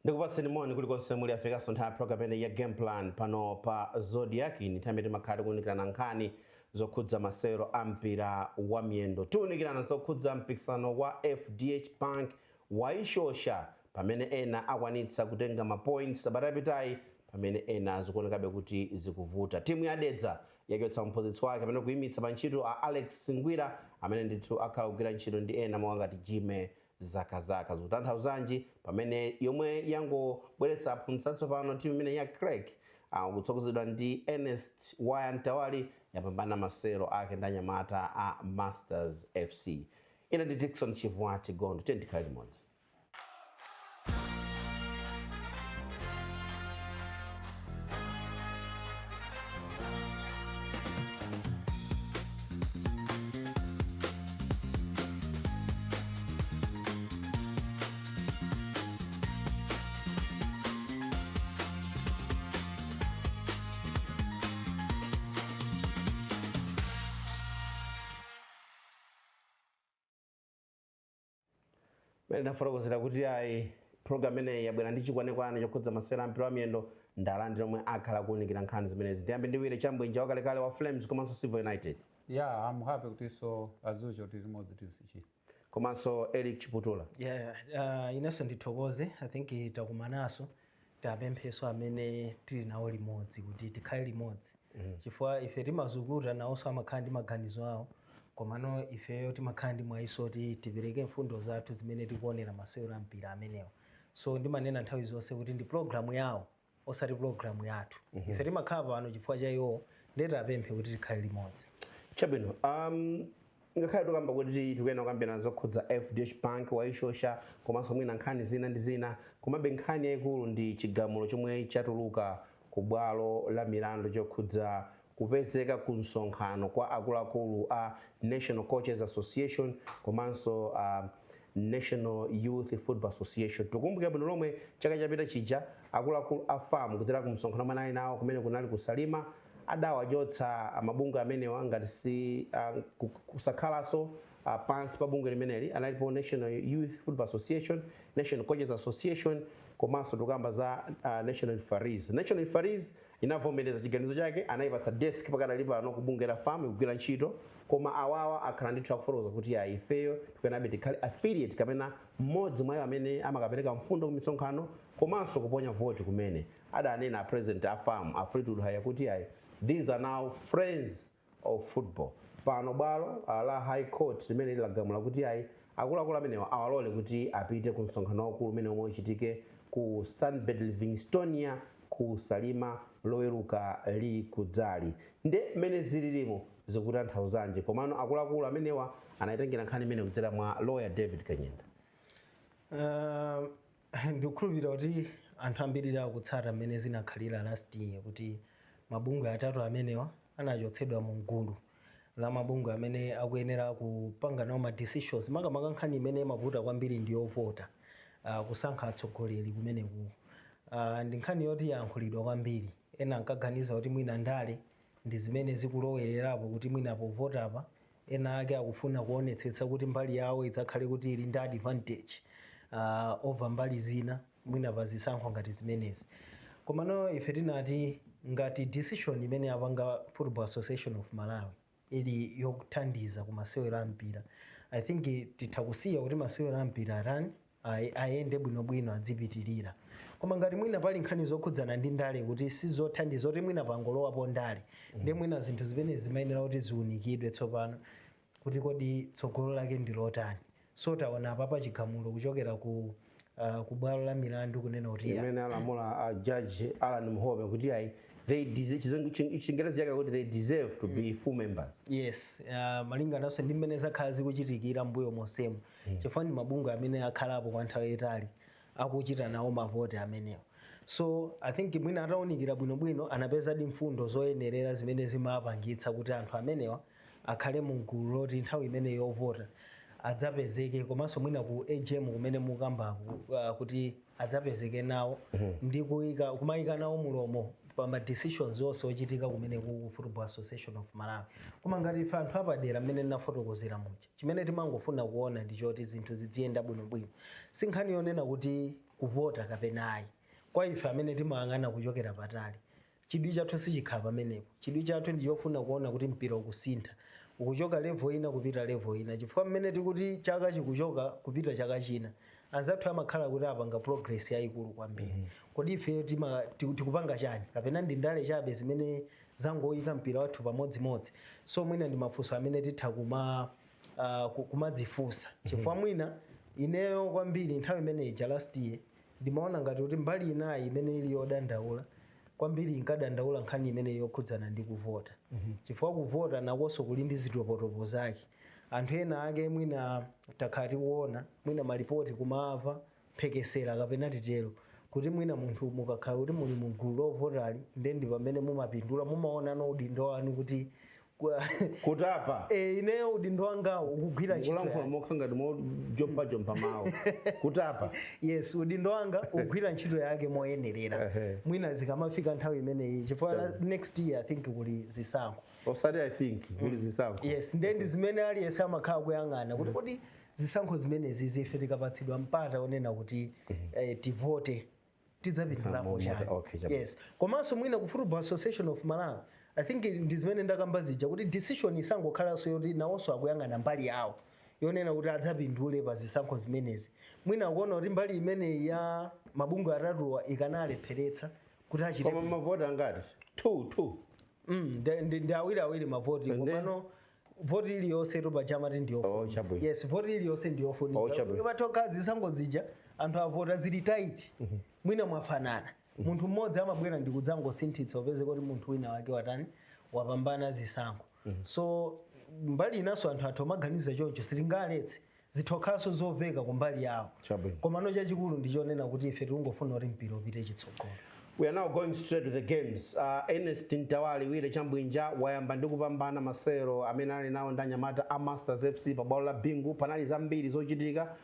Ndikupatseni moni kulikonse muli. Afikanso nthawi ya program imene ya Game Plan pano pa Zodiak. Ni nthawi imene timakhala tikuwunikirana nkhani zokhudza masewero a mpira wa miyendo. Tiwunikirana zokhudza mpikisano wa FDH Bank waishosha, pamene ena akwanitsa kutenga ma points sabata yapitayi, pamene ena zikuonekabe kuti zikuvuta. Timu ya Dedza yachotsa mphunzitsi wake amene kuyimitsa pa ntchito a Alex Ngwira, amene ndithu akhala kugwira ntchito ndi ena monga ngati Jime Zakazaka. Zikutanthauzanji pamene yomwe yangobweretsa aphunzitsi atsopano, timu imene ya Creck, kutsogozedwa ndi Ernest Waya Mtawali, yapambana masewero ake ndi anyamata a Masters FC? Ine ndi Dickson Chivwati Gondo, tiye tikhale limodzi. Mene ndafotokozera kuti ayi, program imeneyi yabwera ndi chikwanekwane chokhudza masewera a mpira wa miyendo. Ndalandira omwe akhala kuwunikira nkhani zimenezi. Ndiyambe ndi Wire Chambwinja, wakalekale wa Flames komanso Silver United. Yeah, I'm happy kuti so as usual tili limodzi tizichi. Komanso Eric Chiputula. Yeah, inenso ndithokoze. I think takumanaso, tapempheso amene tili nawo limodzi kuti tikhale limodzi, chifukwa ife timazukuta, nawonso amakhala ndi maganizo awo, komano ifeyo timakhala ndi mwayiso kuti tipereke mfundo zathu zimene tikuonera masewero a mpira amenewo. So ndimanena nthawi zonse kuti ndi programu yawo, osati programu yathu. Ife timakhala pano chifukwa cha iwowo, ndiye tapemphe kuti tikhale limodzi. Chabwino, ngakhale tikamba kuti tikuyena kukambirana zokhudza FDH Bank waishosha komanso mwina nkhani zina ndi zina, komabe nkhani yayikulu ndi chigamulo chomwe chatuluka ku bwalo la milandu chokhudza kupezeka ku msonkhano kwa akuluakulu a National Coaches Association komanso National Youth Football Association. Tikumbukira bwino lomwe chaka chapita chija akuluakulu a FAM, kudzera ku msonkhano omwe anali nawo kumene kunali ku Salima, adawachotsa mabungwe amenewa ngati si kusakhalanso pansi pa bungwe limeneli. Analipo National Youth Football Association, National Coaches Association, komanso tikamba za National Referees. National Referees inavomereza chiganizo chake, anayipatsa desk pakadali pano ku bungwe la FAM ikugwira ntchito, koma awawa akhala ndithu akufotokoza kuti ya, ifeyo tikuyenabe tikhale affiliate kapena mmodzi mwa iwo amene amakapereka mfundo ku misonkhano komanso kuponya voti, kumene adanena a president a FAM, a Fleetwood Haiya, kuti ayi, these are now friends of football. Pano bwalo la High Court limene lilagamula kuti ayi, akuluakulu amenewa awalole kuti apite ku msonkhano waukulu umene omwe uchitike ku Sunbird Livingstonia ku Salima Loweruka likudzali. Nde mmene zililimo zikutanthauzanji? Komano akuluakulu amenewa anayitengera nkhani imene kudzera mwa lawyer David Kanyenda. Ndikukhulupirira kuti anthu ambiri akutsata mmene zinakhalira last year, kuti mabungwe atatu amenewa anachotsedwa mu gulu la mabungwe amene akuyenera kupanga nawo ma decisions, makamaka nkhani imene imavuta kwambiri ndi yovota, kusankha atsogoleri kumeneku. Ndi nkhani yoti yayankhulidwa kwambiri. Ena ankaganiza kuti mwina ndale ndi zimene zikulowererapo, kuti mwina povotapa ena ake akufuna kuonetsetsa kuti mbali yawo idzakhale kuti ili ndi advantage over mbali zina, mwina pa zisankho ngati zimenezi. Komano ife tinati ngati decision imene apanga Football Association of Malawi ili yothandiza ku masewero a mpira, I think titha kusiya kuti masewero a mpira atani, ayende bwinobwino, adzipitirira. Koma ngati mwina pali nkhani zokhudzana ndi ndale, kuti sizothandiza, kuti mwina pangolowapo ndale, ndi mwina zinthu zimene zimayenera kuti ziunikidwe tsopano kuti kodi tsogolo lake ndi lotani. So taona apa chigamulo kuchokera ku bwalo la milandu kunena kuti ya, imene alamula a Judge Alan Mhobe kuti ayi, they deserve, Chingerezi chake kuti they deserve to be full members. Yes, malingananso ndi mmene zakhala zikuchitikira mbuyo monsemo, chifukwa ndi mabungwe amene akhalapo kwa nthawi yayitali akuchita nawo mavoti amenewo. So I think mwina atawunikira bwinobwino anapezadi mfundo zoyenerera zimene zimapangitsa kuti anthu amenewa akhale mu gulu loti nthawi imene yovota adzapezeke, komanso mwina ku AGM kumene mukambako, kuti adzapezeke nawo ndi kumayika nawo mulomo pa ma decisions onse ochitika kumene ku Football Association of Malawi. Koma ngati ife anthu apadera, mmene ndinafotokozera muja, chimene timangofuna kuona ndi choti zinthu ziziyenda bwinobwino. Si nkhani yonena kuti Kuvota kapena ayi, kwa ife amene timayang'ana kuchokera patali, chidwi chathu sichikhala pamenepo. Chidwi chathu ndi chofuna kuona kuti mpira ukusintha, ukuchoka level ina kupita level ina, chifukwa mmene tikuti chaka chikuchoka kupita chaka china, anzathu amakhala kuti apanga progress yayikulu kwambiri. Kodi ife tikupanga chani, kapena ndi ndale chabe zimene zangoyika mpira wathu pamodzimodzi? So mwina ndi mafunso amene titha kumadzifunsa, chifukwa mwina ineyo kwambiri nthawi imene ija last year ndimaona ngati kuti mbali inayi imene ili yodandaula kwambiri inkadandaula nkhani imene yokhudzana ndi kuvota, chifukwa kuvota nakonso kuli ndi zitopotopo zake. Anthu ena ake mwina takhala tikuona mwina malipoti, kumamva mphekesera kapena titero, kuti mwina munthu mukakhala kuti muli mu gulu lovotali, nde ndi pamene mumapindula, mumaona no udindo wanu kuti Kutapa. E, ineyo udindo wangawo ukugwira ntchito Kulankhula yake. Mokha ngati mojompajompa mawu, kutapa. Yes, udindo wanga ugwira ntchito yake moyenerera. Mwina zikamafika nthawi imeneyi, chifukwa next year I think kuli zisankho. Osati I think, kuli zisankho. Yes, nde ndi zimene aliyense amakhala kuyang'ana kuti kodi zisankho zimenezi zife tikapatsidwa mpata onena kuti tivote, tidzapindulapo chani? Okay, chabwino. Yes, komanso mwina ku Football Association of Malawi, I think ndi zimene ndakamba zija kuti decision isangokhalanso yoti nawonso akuyang'ana mbali yawo yonena kuti adzapindule pa zisankho zimenezi. Mwina akuona kuti mbali imeneyi ya mabungwe atatuwa ikanalepheretsa kuti achite. Koma mavoti angati? Two, two. Ndi awiri awiri mavoti. Komano voti iliyonse topachamati ndiyofunika. Oh, chabwino. Yes, voti iliyonse Oh, ndiyofunika. chabwino. Patokha zisankho zija anthu avota zili tight, mwina mwafanana, munthu mmodzi amabwera ndi kudzangosinthitsa, upeze kuti munthu wina wake watani, wapambana zisankho. So mbali inanso anthu athu amaganiza choncho, sitingaletse, zithokhaso zoveka kumbali yawo. Chabwino. Komano chachikulu ndichonena kuti ife tikungofuna kuti mpira upite chitsogolo. We are now going straight to the games. Ernest Ntawali Wire Chambwinja wayamba ndi kupambana masewero amene ali nawo ndi anyamata a Masters FC pa bwalo la Bingu. Panali zambiri zochitika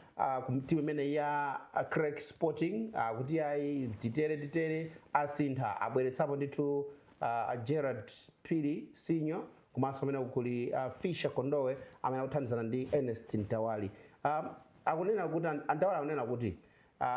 ku timu imene ya Creck Sporting, kuti ayi, titere titere, asintha, abweretsapo ndithu Gerard Piri Senior, komanso amene kuli Fisher Kondowe amene akuthandizana ndi Ernest Ntawali. Akunena kuti Ntawali akunena kuti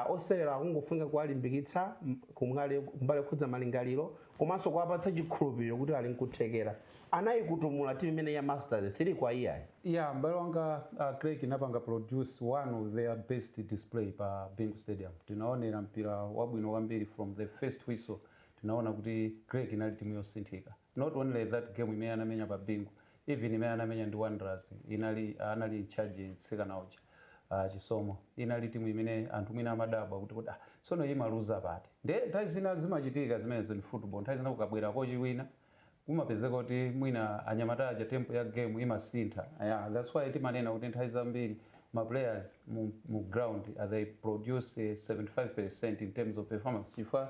osewera akungofunika kuwalimbikitsa kumbali yokhudza malingaliro komanso kuwapatsa chikhulupiriro kuti ali nkuthekera. Anayikutumula timu imene ya Masters 3 kwa iyayi. Yeah, m'bale wanga, Creck inapanga produce one of their best display pa Bingu Stadium. Tinaonera mpira wabwino kwambiri. From the first whistle tinaona kuti Creck inali timu yosinthika. Not only that game imene anamenya pa Bingu, even imene anamenya ndi Wanderers, inali anali in charge tsikana uja, Chisomo. Inali timu imene anthu mwina amadabwa kuti ah, tsono imaluza pati? Nde nthawi zina zimachitika zimenezo ni football. Nthawi zina kukabwera kochi wina, kumapezeka kuti mwina anyamata aja tempo ya game imasintha. Yeah, that's why timanena kuti nthawi zambiri ma players mu ground, they produce 75% in terms of performance, chifukwa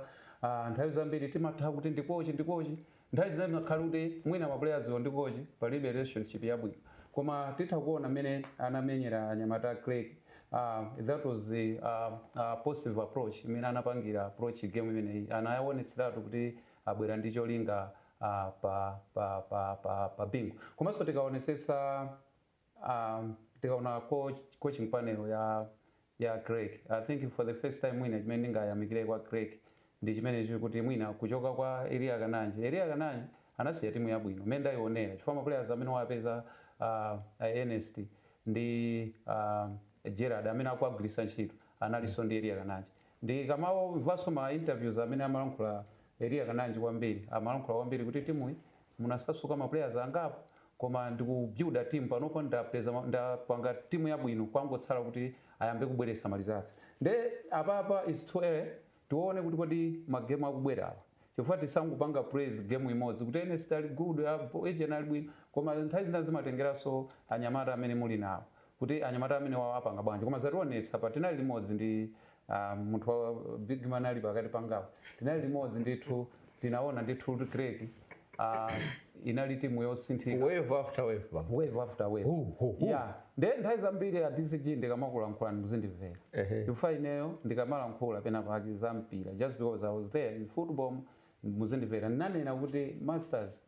nthawi zambiri timatha kuti ndi kochi, ndi kochi. Nthawi zina timakhala kuti mwina ma players wo ndi kochi palibe relationship yabwino. Koma titha kuona mmene anamenyera anyamata Creck, that was the positive approach imene anapangira approach game imeneyi. Anaonetseratu kuti abwera ndi cholinga pa Bingu. Komanso tikaonesesa, tikaona coaching panel ya Creck, I think for the first time mwina chimene ndingayamikire kwa Creck ndi chimene chili kuti mwina kuchoka kwa Elia Kananje, Elia Kananje anasiya timu yabwino mmene ndayionera, chifukwa ma players amene wapeza Ernest ndi Gerard amene akuagwiritsa ntchito analinso ndi Elia Kananje. Ndikamamvanso ma interviews amene amalankhula Elia Kananje, kwambiri amalankhula kwambiri kuti timuyi munasasuka ma players angapo, koma ndikubuilda team. Panopo ndapeza ndapanga timu yabwino, kwangotsala kuti ayambe kubweretsa ma results. Nde apapa is too early, tione kuti kodi magemu akubwera apa, chifukwa tisangopanga praise game imodzi kuti Ernest ali good, agent ali bwino, koma nthawi zina zimatengeranso anyamata amene muli nawo, kuti anyamata amene wawo apanga bwanji. Koma zationetsa pa tinali limodzi ndi munthu wa big man ali pakati pangapo, tinali limodzi ndithu, tinaona ndithu kuti Creck inali timu yosinthika. Wave after wave ba. Wave after wave. Hu, hu, hu. Yeah, nde nthawi zambiri a DCG ndikamakulankhula muzindimvera, chifukwa ineyo ndikamalankhula pena pake za mpira, just because I was there in football, muzindimvera. Ndinanena kuti Masters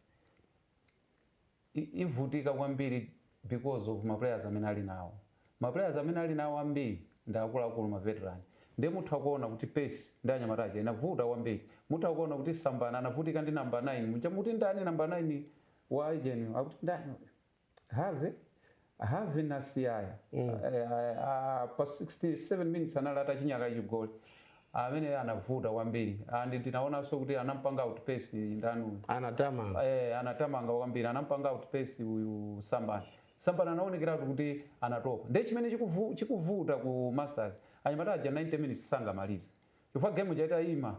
ivutika kwambiri because of ma players amene ali nawo. Ma players amene ali nawo ambiri ndi akuluakulu, ma veteran. Ndiye mutha kuona kuti pace ndi anyamataja inavuta kwambiri. Mutha kuona kuti Sambani anavutika ndi namba 9 muja, muti ndani namba 9 wa ijeni, akuti ndani, Have Nasiyaya. Pa 67 minutes anali atachinyaka chigoli amene anavuta kwambiri, and ndinaonanso kuti anampanga outpace ndani uyu? Anatamanga. Anatamanga kwambiri, anampanga outpace uyu Sambani. Sambani anaonekeratu kuti anatopa. Ndiye chimene chikuvuta ku Masters, anyamata aja 90 minutes sangamalize chifukwa game chaitayima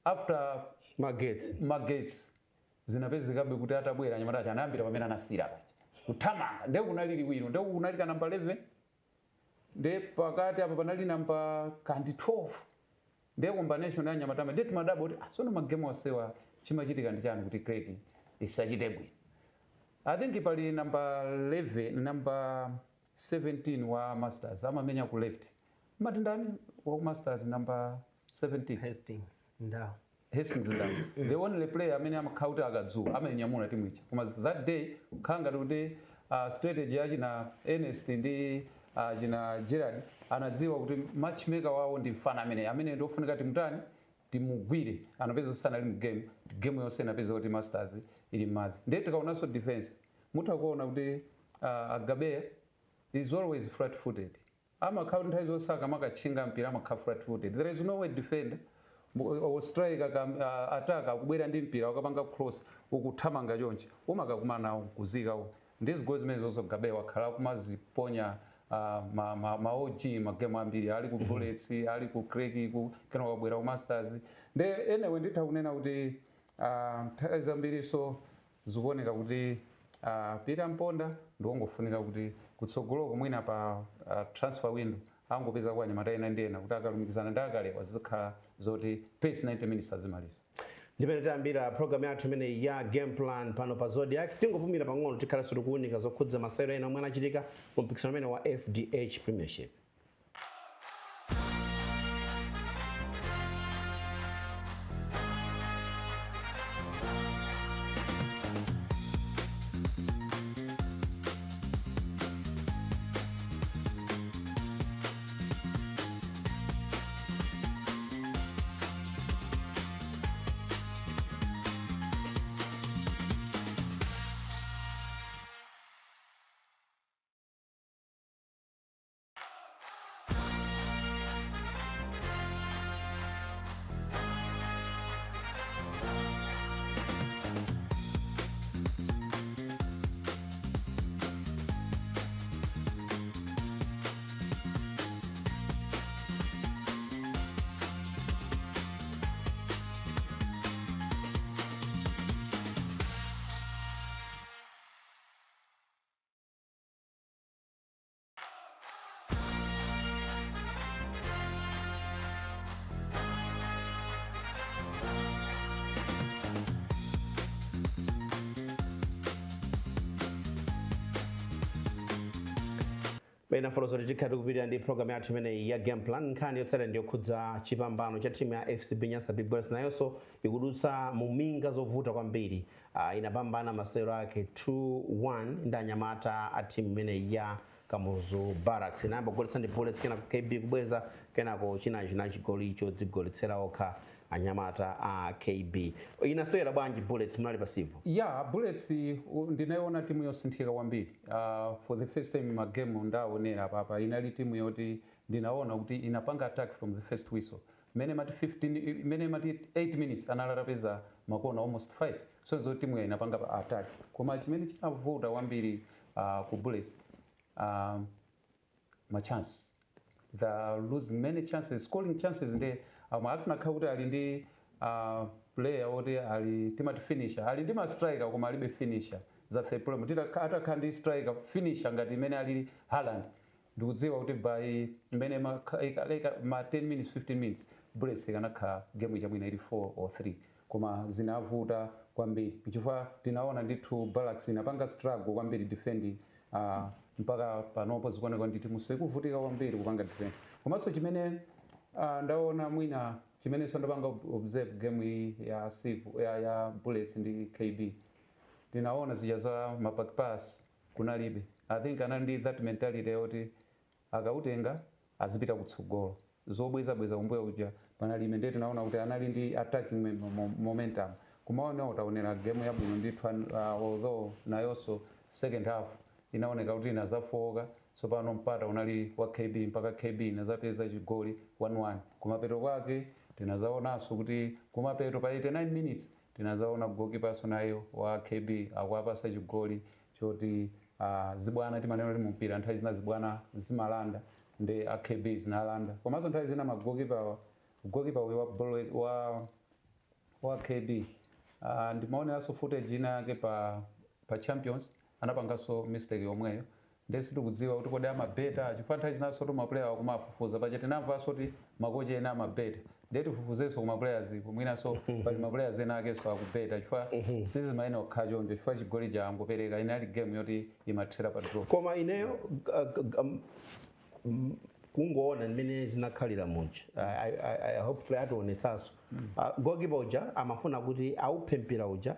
after magetsi. Magetsi zinapezekabe kuti atabwera anyamata aja anayambira pamene anasira paja kuthamanga. Ndiye kunali liwiro, ndiye kunali ka namba 11, ndiye pakati apa panali namba kandi 12, ndiye combination ya anyamata. Ndiye timadabwa kuti asono magemu asewa chimachitika ndi chani kuti Creck isachite bwino. I think pali namba 11, namba 17 wa Masters amamenya ku left, mati ndani wa Masters, namba 17? Hastings Ndau. Hastings Ndau, the only player amene amakhala kuti akadzuka amanyamula timu ija, koma that day kukhala ngati kuti strategy yachina Ernest ndi china Gerard anadziwa kuti matchmaker wawo ndi mfana amene ndiofunika timutani, timugwire. Anapeza kuti sanali mu game, game yonse inapeza kuti Masters ili m'madzi. Ndiye tikaonanso defense, mutha kuona kuti Agabeya is always flat footed, amakhala kuti nthawi zonse akamakatchinga mpira amakhala flat footed. There is no way defender or striker attack akubwera ndi mpira, ukapanga cross, ukuthamanga chonchi, umakakumana nawo kuzikawo ndi zigoli zimene zonso Gabeya wakhala kumaziponya ma OG magemu ambiri ali ku Bullets, ali ku Creck, ku kena wakabwera ku Masters. Nde anyway, nditha kunena kuti nthawi zambiriso zikuoneka kuti Peter Mponda ndiwongofunika kuti kutsogoloko mwina pa transfer window angopeza kwa anyamata ena ndi ena kuti akalumikizana ndi akalewa zizikhala zoti pace 90 minutes azimaliza. Ndimene tayambira program yathu imeneyi ya Game Plan pano pa Zodiak. Tingopumira pang'ono, tikhalenso tikuwunika zokhudza masewero ena omwe anachitika mu mpikisano umene wa FDH Premiership. Pena fotozo tikhala tikupitira ndi program yathu imeneyi ya Game Plan. Nkhani yotsatira ndi yokhudza chipambano cha timu ya FCB Nyasa Big Bullets. Nayonso ikudutsa muminga zovuta kwambiri. Inapambana masewero ake 2-1 ndi anyamata a timu imeneyi ya Kamuzu Barracks. Inayamba kugoletsa ndi Bullets, kenako KB kubweza, kenako chinachi na chigoli chodzigoletsera okha anyamata a KB. Inasewera bwanji Bullets? Munali pasivo. Yeah, Bullets ndinayiona timu yosinthika kwambiri. For the first time magemu ndaonera papa, inali timu yoti ndinaona kuti inapanga attack from the first whistle. Mene mati 15, mene mati 8 minutes analatapeza makona almost 5, so zo timu ya inapanga pa attack. Koma chimene chinavuta kwambiri ku Bullets, ma chance, they lose many chances, scoring chances. Nde akunakhala kuti ali ndi player oti ali timati finisher, ali ndi ma striker koma alibe finisher. That's the problem. Atakhala ndi striker finisher ngati imene ali Haaland, ndikudziwa kuti by imene ma 10 minutes, 15 minutes, Bullets ikanakhala game ichamwina ili 4 or 3, koma zinavuta kwambiri chifukwa tinaona ndithu Barracks inapanga struggle kwambiri defending. Mpaka panopo zikuoneka ndi timuso ikuvutika kwambiri kupanga defend. Komanso chimene ndaona mwina, chimenenso ndapanga observe game iyi ya siku ya Bullets ndi KB, ndinaona zija za ma back pass kunalibe. I think anali ndi that mentality yoti akautenga azipita kutsogolo. Zobwezabweza kumbuyo kuja panalibe. Ndiye tinaona kuti anali ndi attacking momentum. Kumaona utaonera game yabwino ndithu, although nayonso second half inaoneka kuti inazafoka. Tsopano mpata unali wa KB mpaka KB inazapeza chigoli 1-1. Kumapeto kwake tinazaonanso kuti kumapeto pa 89 minutes tinazaona goalkeeper nayo wa KB akuapasa chigoli choti zibwana. Timanena kuti mumpira nthawi zina zibwana zimalanda, ndi a KB zinalanda. Komanso nthawi zina magoalkeeper, goalkeeper uyu wa KB, ndimaoneranso footage ina yake pa Champions, anapanganso mistake yomweyo. Ndesi tikudziwa kuti kodi amabeta, chifukwa nthawi zinanso tu maplayer akumafufuza paja. Tinamvanso kuti makochi ena amabeta, ndiye tifufuzenso kuma players ipo, mwinanso pali ma players ena akenso akubeta, chifukwa sizimayenera kukhala choncho, chifukwa chigoli changopereka. Inali game yoti imathera pa draw. Koma ineyo kungoona mmene zinakhalira muja, hopefully ationetsanso. Goalkeeper uja amafuna kuti auphe mpira uja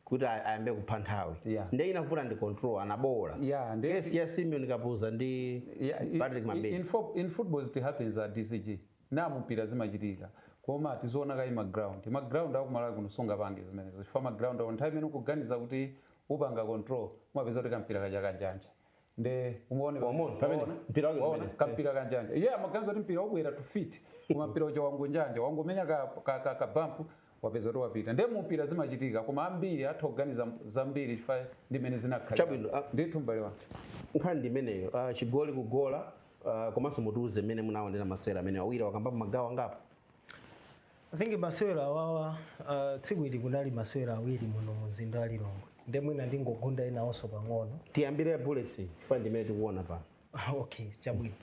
kuti ayambe kupha nthawi. Ndiye inavuta ndi control, anabola. Yeah, Case ya Simeon Kapuza ndi Yeah, Patrick Mabedi. In football it happens at DCG na mpira zimachitika, koma tizoona kayi maground, maground akumalawi kuno sungapange zimenezo, chifukwa maground awo nthawi imene ukuganiza kuti upanga control umapeza kuti kampira kaja kanjanja. Nde umuone. Wamuona, pamene, Waona? mpira wake Waona? pamene. Kampira kanjanja iye amaganiza kuti mpira ubwera to fit, koma mpira uja wangunjanja, wangomenya ka bump, wapeza kuti wapita. Nde mumpira zimachitika, koma ambiri atha kuganiza zambiri chifukwa ndi mmene zinakhalira. Chabwino, Ndithu, mbale wanga. Nkhani ndi imeneyo, chigoli kugola, komanso mutiuze mmene munaonera masewera amene awiri wakambapo magawo angapo. I think masewera awawa, tsiku ili kunali masewera awiri muno mu mzinda wa Lilongwe, nde mwina ndingogunda inawonso pang'ono. Tiyambire Bullets chifukwa ndimene tikuona pano. Okay, chabwino.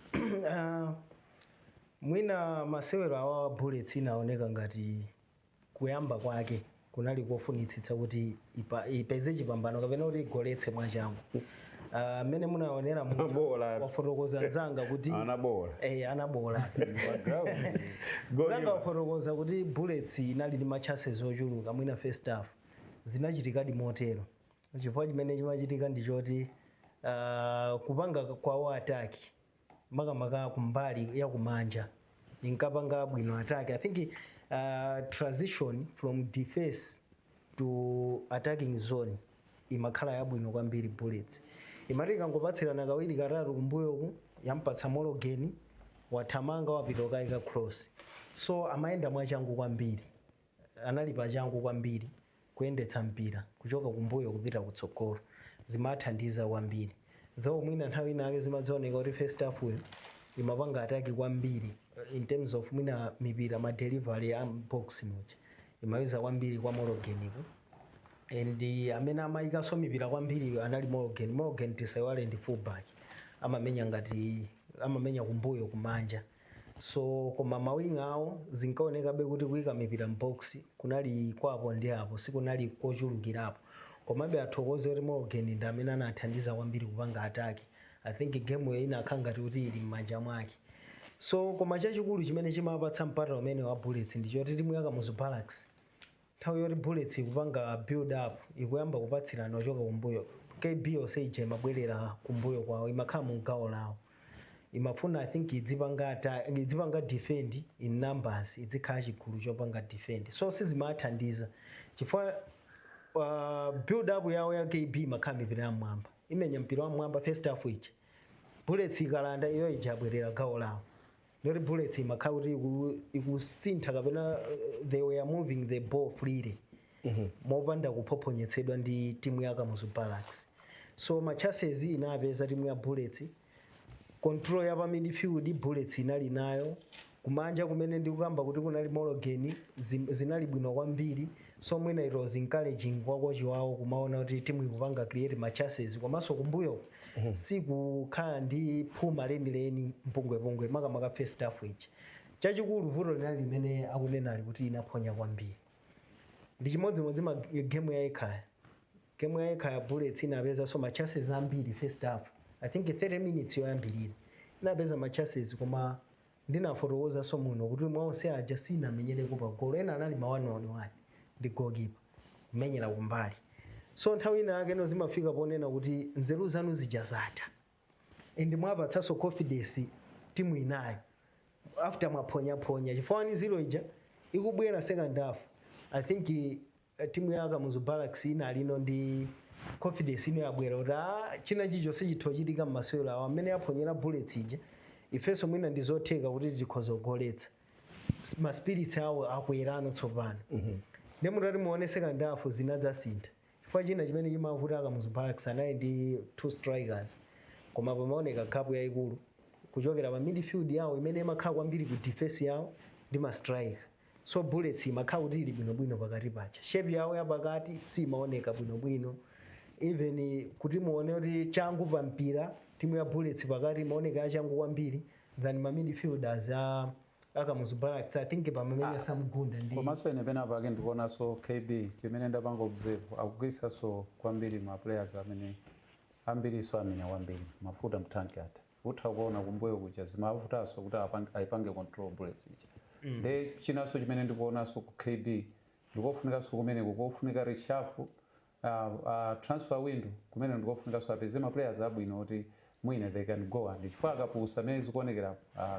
Mwina masewero awawa, Bullets inaoneka ngati kuyamba kwake kunali kofunitsitsa kuti ipeze chipambano kapena kuti igoletse mwachangu. Mmene munaonera muja, Bola. wafotokoza mzanga kuti Anabola. Eh, anabola. Zanga wafotokoza kuti Bullets inali ndi ma chances ochuluka mwina first half. Zinachitikadi motero, chifukwa chimene chimachitika ndi choti kupanga kwawo attack, makamaka kumbali ya kumanja, inkapanga bwino attack. I think transition from defense to attacking zone imakhala yabwino kwambiri. Bullets imati ikangopatsirana kawiri katatu kumbuyoku, yampatsa Mologeni, wathamanga, wapita ukayika cross. So amayenda mwachangu kwambiri, anali pachangu kwambiri kuyendetsa mpira kuchoka kumbuyo kupita kutsogolo, zimathandiza kwambiri. Though mwina nthawi inake zimadzaoneka kuti first half uyo imapanga attack kwambiri in terms of mwina mipira, ma delivery a box muja imayuza kwambiri kwa Mologeniko, and amene amayikanso mipira kwambiri anali Morgan. Morgan, tisaiwale, ndi fullback, amamenya ngati amamenya kumbuyo kumanja. So koma mawinga awo zinkaonekabe kuti kuyika mipira m'box kunali kwapo ndi apo, sikunali kochulukirapo. Komabe athokoze kuti Morgan ndi amene anathandiza kwambiri kupanga attack. I think game yo inakhala ngati kuti ili m'manja mwake. So koma chachikulu chimene chimapatsa mpata umene wa Bullets ndi choti timu ya Kamuzu Barracks, nthawi yoti Bullets ikupanga build up, ikuyamba kupatsirana ochoka kumbuyo, KB yonse ija imabwerera kumbuyo kwawo, imakhala mu gawo lawo, imafuna, I think, idzipanga defend in numbers, idzikhala chigulu chopanga defend. So sizimathandiza chifukwa build up yawo ya KB imakhala mipira yam'mwamba, imenya mpira wam'mwamba first half ija. Bullets ikalanda iyo ija, abwerera gawo lawo, ndoti Bullets imakhala kuti ikusintha kapena they were moving the ball freely mopanda kuphophonyetsedwa ndi timu ya Kamuzu Barracks. So ma chances inapeza timu ya Bullets, control ya pa midfield Bullets inali nayo, kumanja kumene ndikukamba kuti kunali Morgan, zinali bwino kwambiri. So mwina it was encouraging kwa kochi wawo kumaona kuti timu ikupanga create ma chances, komanso kumbuyo sikukhala ndi phuma lenileni, mpungwepungwe, makamaka first half ija. Chachikulu vuto linali limene akunenali kuti inaphonya kwambiri, ndi chimodzimodzi ma game ya Ekhaya. Game ya Ekhaya, Bullets inapeza ma chances ambiri first half. I think 30 minutes yoyambirira inapeza ma chances, koma ndinafotokozaso muno kuti mwaonse aja sinamenyereko pa golo. Ena anali ma 1 on 1 ndi goalkeeper, kumenyera kumbali. So nthawi ina yake no zimafika ponena kuti nzeru zanu zija zatha and mwapatsanso confidence timu inayo. After mwaphonyaphonya chifukwa 1-0 ija ikubwera second half, I think timu ya Kamuzu Barracks inali ino ndi confidence ino yabwera kuti china chilichonse chitha kuchitika mmasewero awo amene aphonyera Bullets ija, ifenso mwina ndi zotheka kuti tikhoza kugoletsa. Ma spirits awo akwerano tsopano. Ndi mutati muone second half zinadzasintha, chifukwa china chimene chimavuta, Kamuzu Barracks anali ndi two strikers, koma pamaoneka gap yayikulu kuchokera pa midfield yawo imene imakhala kwambiri ku defense yawo ndi ma striker. So Bullets imakhala kuti ili bwinobwino pakati pacha, shape yawo yapakati simaoneka bwinobwino. Even kuti muone kuti changu pa mpira, timu ya Bullets pakati imaoneka yachangu kwambiri than ma midfielders a Akamuzu Barracks. I think pamamenya Samgunda ndi Komanso ine pena pake ndikuonanso KB, chimene ndapanga observe, akugwiritsanso kwambiri ma players amene ambiriso amenya kwambiri, mafuta mtanki ata utha kuona kumbuyo kuja zimavutanso kuti ayipange control Bullets ija. Nde chinanso chimene ndikuonanso ku KB, ndikofunikanso kumeneko kofunika reshuffle, transfer window kumene ndikofunikanso apeze ma players abwino kuti mwina they can go and chifukwa akapusa amene zikuonekera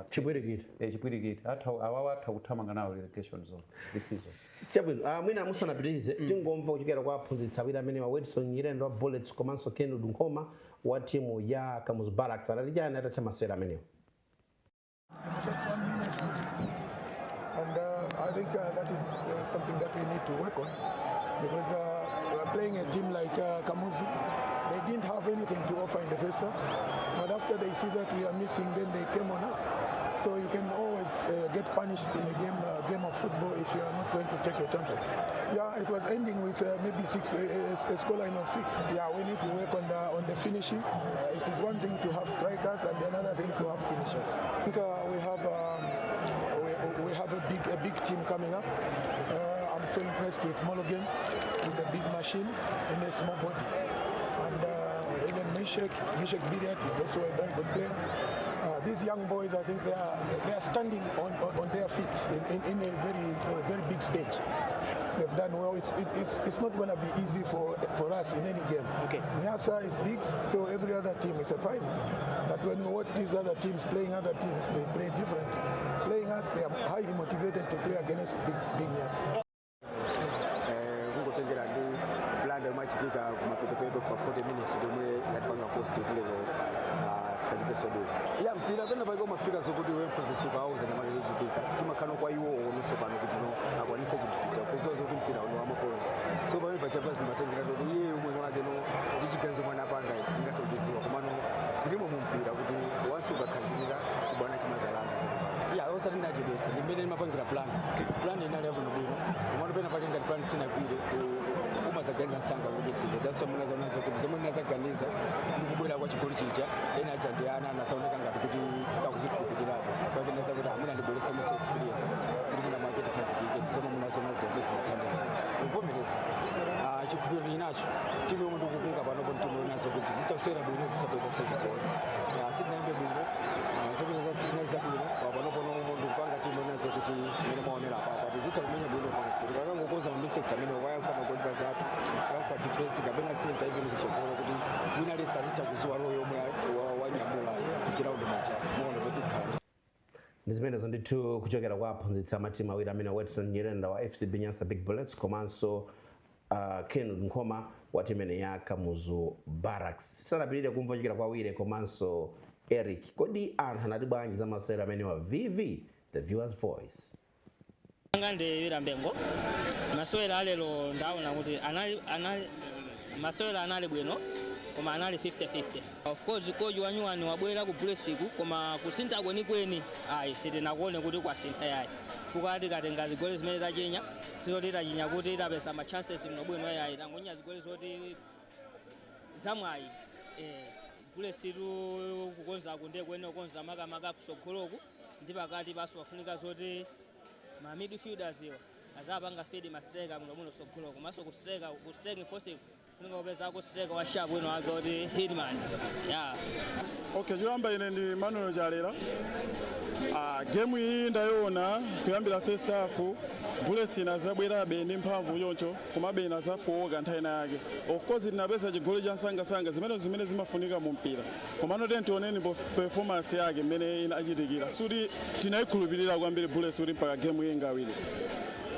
Chipwirikiti. Chipwirikiti atha awawa, atha kuthamanga nawo relegation zone this season. Chabwino, mwina musanapitirize, tingomva kuchokera kwa aphunzitsi awiri amene wa Wilson Nyirenda wa Bullets komanso Kenwood Nkhoma wa timu ya Kamuzu Barracks anati chani atatha masewera amenewo. Just 1 minute. And I think that is something that we need to work on because we are playing a team like Kamuzu. They didn't have anything to offer in the first half, but after they see that we are missing, then they came on us. So you can always get punished in a game of football if you are not going to take your chances. Yeah, it was ending with maybe six, a scoreline of six. Yeah, we need to work on the finishing. It is one thing to have strikers and another thing to have finishers. I think we have a big team coming up. I'm so impressed with Mologen. He's a big machine in a small body. And even Meshek Bidiak is also a very good player. These young boys, I think they are standing on their feet in a very big stage. They've done well. It's not going to be easy for us in any game. Nyasa is big, so every other team is a final. But when we watch these other teams playing other teams, they play different. Playing us, they are highly motivated to play against big, big Nyasa. Kungotengera ndi blunder yomwe achitika kumapetopeto pa 40 minutes yomwe yatipanga cost kuti lero tisachitenso bwino ya mpira. Pena pake umafika zokuti iwe mphunzitsi ukawauza nyamata chochitika chimakhala kwa iwo ononso pano kuti no akwanise chinthu chija kuziwa zokuti mpira uno wamapoints. So pamene pachapa zimatengera zoti iye umwene wake no ndi chiganizo mwana apanga singathe kuchiziwa, komano zilimo mu mpira kuti once ukakhazikika chibwana chimazalanga ya osati ndachedwesa ndimene ndimapangira plan. Plan inali yabwinobwino, komano pena pake ngati plan sinagwire umazaganiza msanga kuti sije. That's why munazaonazo kuti zomwe ndinazaganiza ndikubwera kwa chigoli chija, ena aja ndi ana anasaoneka ngati kuti sakuzikhulupirirapo pake ndinaza kuti amuna ndibwerese muso experience kuti muna mwake tikhazikike. Zomwe munazoona zonse zinathandiza kuvomereza. Chikhulupiriro ndinacho, timu yomwe ndikukunga panopo timu yonazo kuti zitasewera bwino zitapeza zigoli. Sitinayambe bwino, zopeza sizinali zabwino panopo ndikupanga timu yonazo kuti imene mwaonera apapa tizitha kumenya bwino panga zigoli kakangokoza ma mistakes amene wayankha magolipa zathu wayankha defense kapena center even kutsogolo kuti wina aliyense azitha kuziwa role yomwe wanyamula ground maja muona zoti khala. Ndi zimenezo ndithu kuchokera kwa aphunzitsi amatimu awiri amene Watson Nyirenda wa FCB Nyasa Big Bullets komanso Kenwood Nkhoma wa timu imene ya Kamuzu Barracks. Tisanapitire kumva kuchokera kwa Wire komanso Eric, kodi anthu anati bwanji za masewero amene wa VV, the viewers' voice? Anga ndi Wira Mbengo. Masewera alero ndaona kuti anali masewera anali bwino koma anali 50-50. Of course coach wanyuwani wabwera ku Bullets, koma kusintha kwenikweni ayi, sitinakuone kuti kwasintha yayi, fuka tikatenga zigoli zimene tachinya sizoti tachinya kuti tapeza ma chances bwinobwino yayi, tangonya zigoli zoti zamwayi. Bullets tu kukonzaku ndiye kuene kukonza makamaka kusogoloku ndi pakati paso pafunika zoti ma midfielders iwa azapanga feed ma striker bwinobwino sogolo, komanso ku striker ku striking force. Funika kupezako striker wa sharp wina wake kuti hitman, yeah. Okay, choyamba ine ndi Manuel Chalera. Game iyi ndayiona kuyambira first half. Bullets inazabwerabe ndi mphamvu choncho, komabe inazafowoka nthawi ina yake. Of course tinapeza chigoli cha msangasanga, zimene zimafunika mu mpira, komano tioneni performance yake mmene inachitikira. Suti tinayikhulupirira kwambiri Bullets kuti mpaka game iyi ingawine.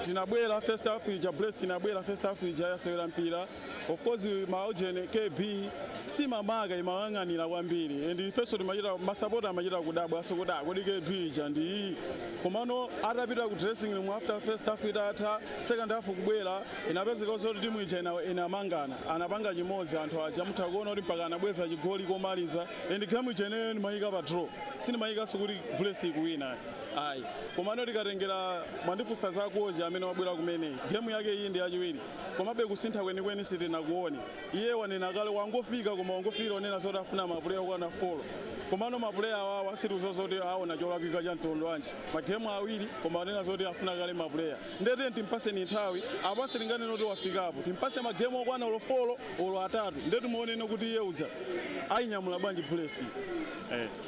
Tinabwera first half ija, Bullets inabwera first half ija, yasewera mpira. Of course maujene KB simamaka, imayang'anira kwambiri, and ifenso timachita masapota amachita kudabwa aso kuti, "Ah, kodi KB ija ndi iyi?" Komano atapita ku dressing room after first half itatha, second half kubwera, inapezeka kuti timu ija inamangana, anapanga chimodzi. Anthu aja mutha kuona kuti mpaka anabweza chigoli komaliza, and game ija ineyo ndimayika pa draw, sindimayikanso kuti Bullets ikuwina, ayi. Komano tikatengera, mwandifunsa za coach amene wabwera kumene, game yake iyi ndi yachiwiri, komabe kusintha kwenikweni sitinakuone. Iye wanena kale, wangofika, koma wangofika wanena zoti afuna mapuleya okwana 4, komano mapuleya awawa situzo zoti aona cholakwika cha mtundu wanji. Magemu awiri, koma wanena zoti afuna kale mapuleya. Ndete timpaseni nthawi apase, tinganene kuti wafikapo, timpase magemu okwana olo 4 olo atatu, nde timuonene kuti iye uja ayinyamula bwanji Bullets.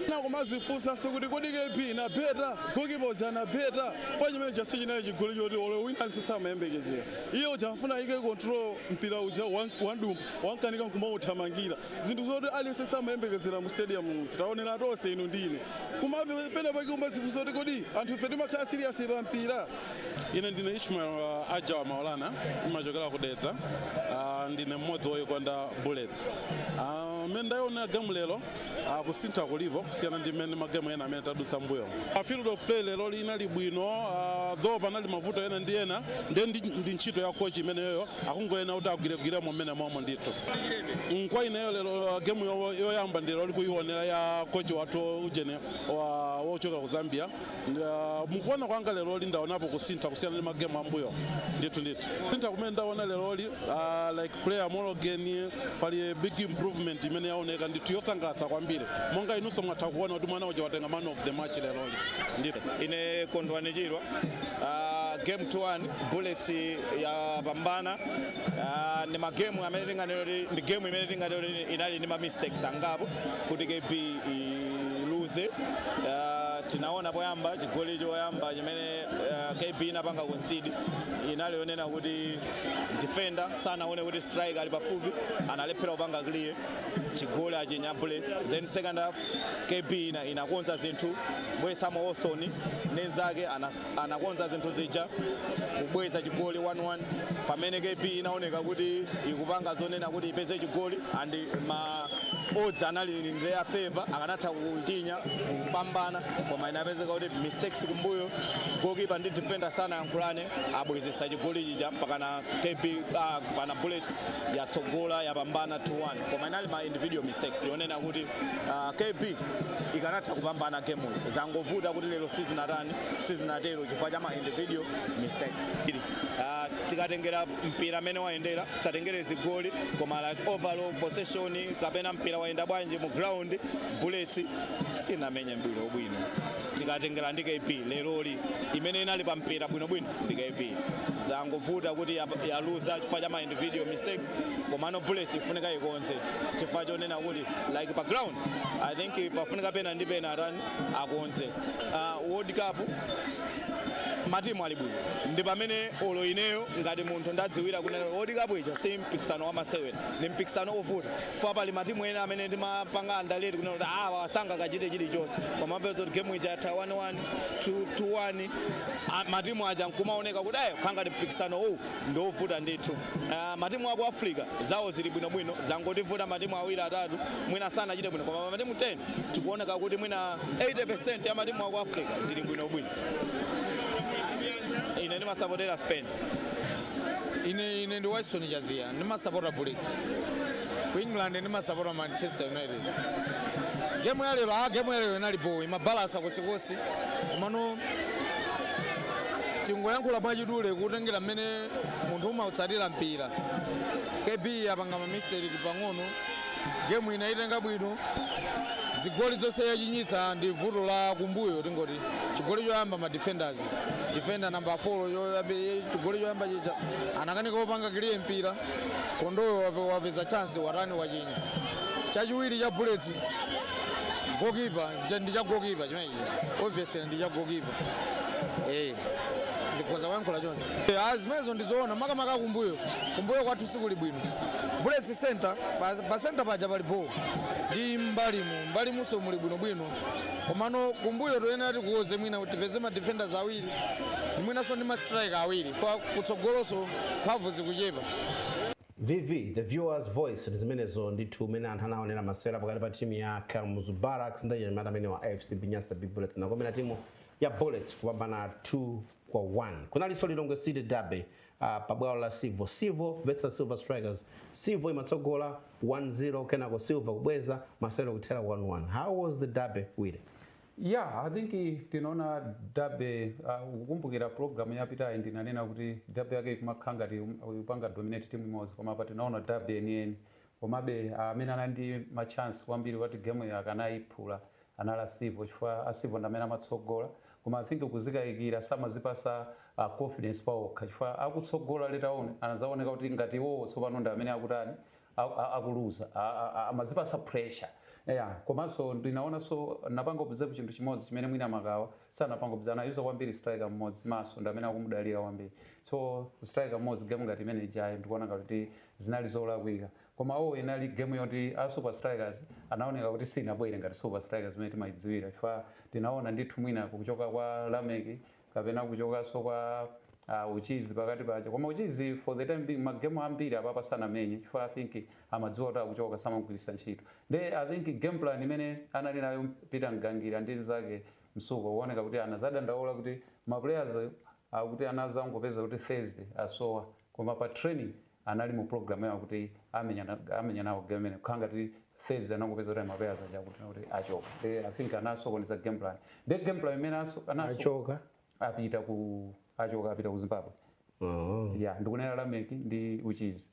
Na kumazifunsa sikuti kodi KB na beta goalkeeper na beta kwa chimene chasi chinayi chigoli choti olo wina alisamayembekezera. Iye uja afuna ike control mpira uja wandumba, wankanika nkumauthamangira, zinthu zoti aliyense samayembekezera mu stadium. Titaonera tonse inu ndine, kumabe pena pake umazifunsa kuti kodi anthu ife timakhala serious pa mpira? Ine ndine Ishmael Aja wa Maulana, imachokera kudedza. Ndine mmodzi woyikonda Bullets. Mmene ndayiona game lero, kusintha kulipo kusiyana ndi mmene magemu ena amene tadutsa mbuyo. Field of play lero linali bwino, though panali mavuto ena ndi ena, ndiye ndi ntchito ya coach imeneyoyo, akungoyena kuti agwiregwiremo mmene momwe ndithu. Kwa ineyo lero, game yoyamba ndilo likuionera ya coach wathu ujene wochokera ku Zambia. Mukuona kwanga lero ndaonapo kusintha kusiyana ndi magemu ambuyo ndithu ndithu. Kusintha kumene ndaona leroli, like player Morgan, pali big improvement imene yaoneka ndithu, yosangalatsa kwambiri, monga inunso mwatha kuona kuti mwana uja watenga man of the match leroli ndithu. Ine Kondwani Chirwa. Game 2-1 Bullets yapambana. Ndi magemu amene tinganene ndi game imene tinganene inali ndi ma mistakes angapo kuti KB iluze. Tinaona poyamba chigoli choyamba chimene KB inapanga concede inali yonena kuti defender sanaone kuti striker ali pafupi, analephera kupanga clear, chigoli achinya Bullets. Then second half KB inakonza zinthu, bwesamo Olson nenzake anakonza zinthu zija kubweza chigoli 1-1, pamene KB inaoneka kuti ikupanga zonena kuti ipeze chigoli and ma odds anali in their favor, akanatha kuchinya kupambana, koma inapezeka kuti mistakes kumbuyo, goalkeeper ndi defender sana yankhulane, abwezesa chigoli chija mpaka na KB, pana Bullets yatsogola, yapambana 2-1. Koma inali ma individual mistakes yonena kuti KB ikanatha kupambana game, zangovuta kuti lero sizinatani, sizinatero chifukwa cha ma individual mistakes. Tikatengera mpira amene wayendera, satengere zigoli, koma like overall possession kapena mpira wayenda bwanji mu ground, Bullets sinamenye bwino bwino. Tikatengera ndi KB leroli, imene inali pa mpira bwinobwino ndi KB, zangovuta kuti yaluza chifukwa cha ma individual mistakes. Komano Bullets ifunika ikonze chifukwa chonena kuti like pa ground I think pafunika pena ndi pena atani, akonze. World Cup matimu ali bwino, ndi pamene olo ineyo ngati munthu ndadziwira kunena World Cup ija si mpikisano wamasewera, ndi mpikisano ovuta fo. Pali matimu ena amene timapanga underrate kunena kuti awa asanga kachite chilichonse, koma peza kuti game ija yatha 1-1, 2-1, matimu aja nkumaoneka kuti ayo khangati mpikisano uwu ndiovuta ndithu. Matimu aku Africa zawo zili bwinobwino, zangotivuta matimu awiri atatu mwina sanachite bwino, koma matimu 10 tikuoneka kuti mwina 80% ya matimu aku Africa zili bwinobwino. Ine ndimasapotera Spain. Ine ndi Wilson Chaziya, ndimasapota Bullets. Ku England ndimasapota Manchester United. Game ya lero, game ya lero inali bowi, imabalasa kosikosi, komano tingoyankhula mwachidule kutengera mmene munthu umautsatira mpira. KB yapanga ma mistake pang'ono, game ina itenga bwino. Zigoli zonse yachinyitsa ndi vuto la kumbuyo. Tingoti chigoli choyamba, ma defenders, defender number 4, chigoli choyamba chija anakanika kupanga clear mpira. Kondoyo wapeza chance, watani, wachinya. Chachiwiri cha Bullets, goalkeeper, ndi cha goalkeeper chimenechi, obviously ndi cha goalkeeper. Ndikhoza kuyankhula choncho. Zimenezo ndizoona, makamaka kumbuyo. Kumbuyo kwathu sikuli bwino. Bullets center, pa center paja pali ball, ndi mbalimu, mbalimunso muli bwinobwino, komano kumbuyo toyenera tikuwoze, mwina tipeze ma defenders awiri, mwinanso ndi ma striker awiri, fa kutsogoloso mphamvu zikuchepa. VV, the viewers' voice, ndi zimenezo ndithu umene anthu anaonera masewera pakati pa timu ya Kamuzu Barracks ndi anyamata amene wa FCB Nyasa Big Bullets, nakomera timu ya Bullets kupambana 2-1. Kunalinso Lilongwe City derby pabwalo la Civo, Civo versus Silver Strikers. Civo imatsogola 1-0, kenako Silver kubweza, masewera kuthera 1-1. How was the derby, Wile? Yeah, I think tinaona derby. Ukukumbukira program yapitayi ndinanena kuti derby yake ikumakhala ngati upanga dominate timu imodzi, koma apa tinaona derby yeniyeni. Komabe amene anali ndi ma chance kwambiri kuti game iyo akanayiphula anali a Civo, chifukwa a Civo ndi amene amatsogola. Koma I think kuzikayikira, samazipasa confidence pawokha, chifukwa akutsogola, later on anazaoneka kuti ngati iwowo tsopano ndi amene akutani, akuluza, amazipasa pressure. Yeah, komanso ndinaonanso, napanga observe chinthu chimodzi chimene mwina Makawa sanapanga observe. Anayuza kwambiri striker mmodzi, Maso ndi amene akumudalira kwambiri. So striker mmodzi, game ngati imene ijayi, ndikuona ngati zinali zolakwika. Koma owo inali game yoti a Super Strikers anaoneka kuti sinabwere ngati Super Strikers imene timayidziwira, chifukwa tinaona ndithu mwina kuchoka kwa Lameki kapena kuchokanso kwa Uchizi pakati paja. Koma Uchizi for the time being, magemu ambiri apapa sanamenye, chifukwa I think amadziwa kuti akuchoka, samagwiritsa ntchito. Nde I think game plan imene anali nayo Peter Mgangira ndi nzake Msuko, kuoneka kuti anazadandaula kuti ma players akuti anazangopeza kuti Thursday asowa, koma pa training anali mu program yawo kuti amenya nawo game imene. Kukhala ngati Thursday anangopeza kuti ma players aja kuti achoka. Nde I think anasokoneza game plan. Nde game plan imene anaso Achoka? Apita ku, achoka, apita ku Zimbabwe. Oh. Yeah, ndikunena Lameki ndi Uchizi.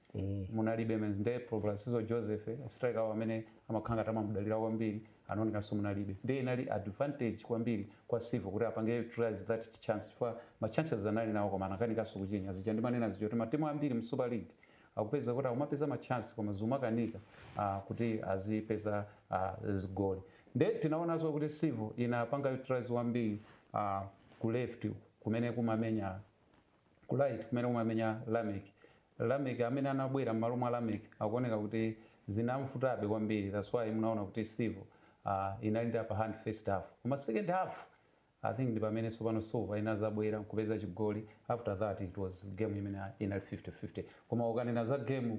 Munalibe mene. Nde Proplasizo Joseph, striker wawo amene amakhala ngati amamudalira kwambiri, anaonekanso munalibe. Nde inali advantage kwambiri kwa Civo kuti apange utilize that chance, chifukwa ma chances anali nawo koma anakanikanso kuchinya. Zija ndimanena zija kuti matimu ambiri mu Super League akupeza kuti akumapeza ma chance koma zimakanika kuti azipeza zigoli. Nde tinaonanso kuti Civo inapanga utilize kwambiri ku left kumene kumamenya, ku right kumene kumamenya Lamek. Lamek amene anabwera m'malo mwa Lamek akuoneka kuti zinamfutabe kwambiri. That's why munaona kuti Civo inali ndi upper hand first half, koma second half I think ndi pamene tsopano Silver inazabwera kupeza chigoli. After that it was game imene inali 50-50. Koma ukanena za game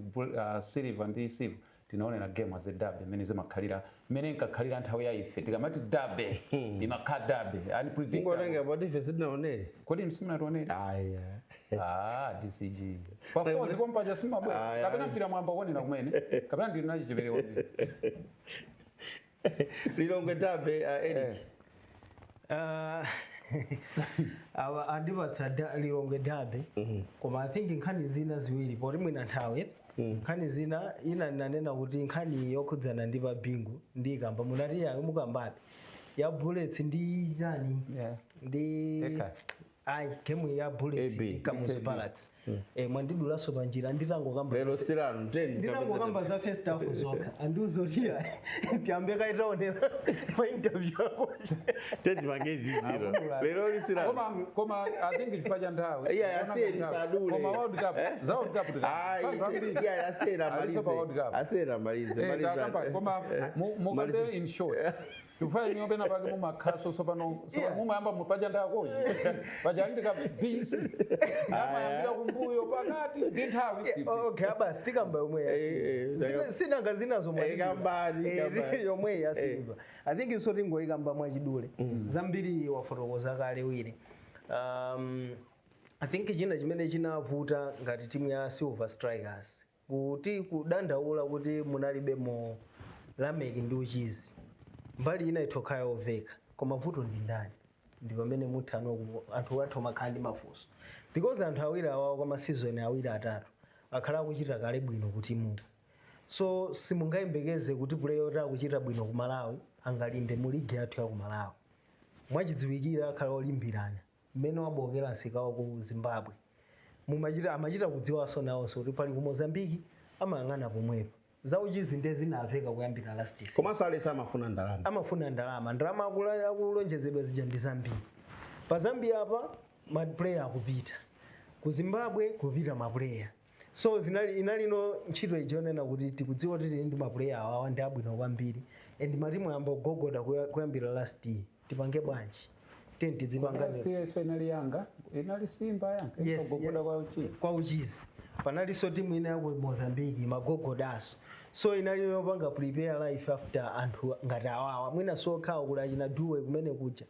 Silver ndi Civo, tinaonera game as a derby imene zimakhalira, imene inkakhalira nthawi ya ife. Tikamati derby, imakhala derby unpredictable. Ngotenga poti ife sitinaonere. Kodi simunationere? Aya. Ah, DCG pafozi pompaja simabwera. Aya. Kapena mpira mwamba kuonera kumene, kapena ndili nachichepere kwambiri. Lilongwe derby, Eric. Awa andipatsa Lilongwe derby, koma I think nkhani zina ziwiri, poti mwina nthawi. Nkhani zina, ina nanena kuti nkhani yokhudzana ndi pabingu ndi ikamba, munati yayo mukambabe ya Bullets ndi chani ndi Eka. Ayi, game ya Bullets AB. ndi Kamuzu AB. Barracks. Mwandidulanso panjira nditangokamba. Lero silanu 10. Nditangokamba za first half zokha, andiuzotiya tiyambe kaitaonera pa interview yako. 10 magezi zero. Lero lisilanu. Koma I think chifukwa cha nthawi. Yeah, asiyeni sadule. Koma World Cup, za World Cup. Ayi, yeah, asiyeni Aliso pa World amalize. Cup. Asiyeni amalize. Eh, Maliza. takamba, koma mukambe in short, chifukwa iniyo pena pake mumakhaso tsopano so mumayamba paja ndakoji paja ndika BC amayambira kumbuyo pakati ndi nthawi sipi. Okay, abasi tikamba yomwe ya Silver. Sinanga zinazo. Kambani, kambani. Yomwe ya Silver, I think iso tingoyikamba mwachidule. Zambiri wafotokoza kale wiri. I think china chimene chinavuta ngati timu ya Silver Strikers, kuti kudandaula kuti munalibe mo Lameki ndi Uchizi, mbali ina itokha yoveka, koma vuto ndi ndani? Ndi pamene muthano anthu athu makhala ndi mafunso, because anthu awiri awawo kwa masizoni awiri atatu akhala akuchita kale bwino kutimuko, so simungayembekeze kuti player oti akuchita bwino ku Malawi. Angalimbe mu ligi yathu ya ku Malawi, mwachidziwikira akhala olimbirana. Mmene wabokera msika wa ku Zimbabwe, mumachita amachita kudziwanso nawonso kuti pali ku Mozambiki, amayang'ana pomwepo. Zauchizi ndiye zinamveka kuyambira last season. Komanso alesa amafuna ndalama. Amafuna ndalama, ndalama akulonjezedwa zija ndi zambiri. Pa Zambia apa ma player akupita ku Zimbabwe, kupita ma player. So zinali inalino ntchito ijonena kuti tikudziwa kuti tili ndi ma player awawa, ndi abwino kwambiri, and matimu ayamba kugogoda kuyambira last year. Tipange bwanji? Tenti tidzipangane. So inali yanga, inali Simba yanga. Yes. Kugogoda kwa uchizi. Kwa uchizi panalinso timu ina yaku Mozambique magogodaso. So inali yopanga prepare life after anthu ngati awawa, mwina sokhawo kuli achina Duwe kumene kuja.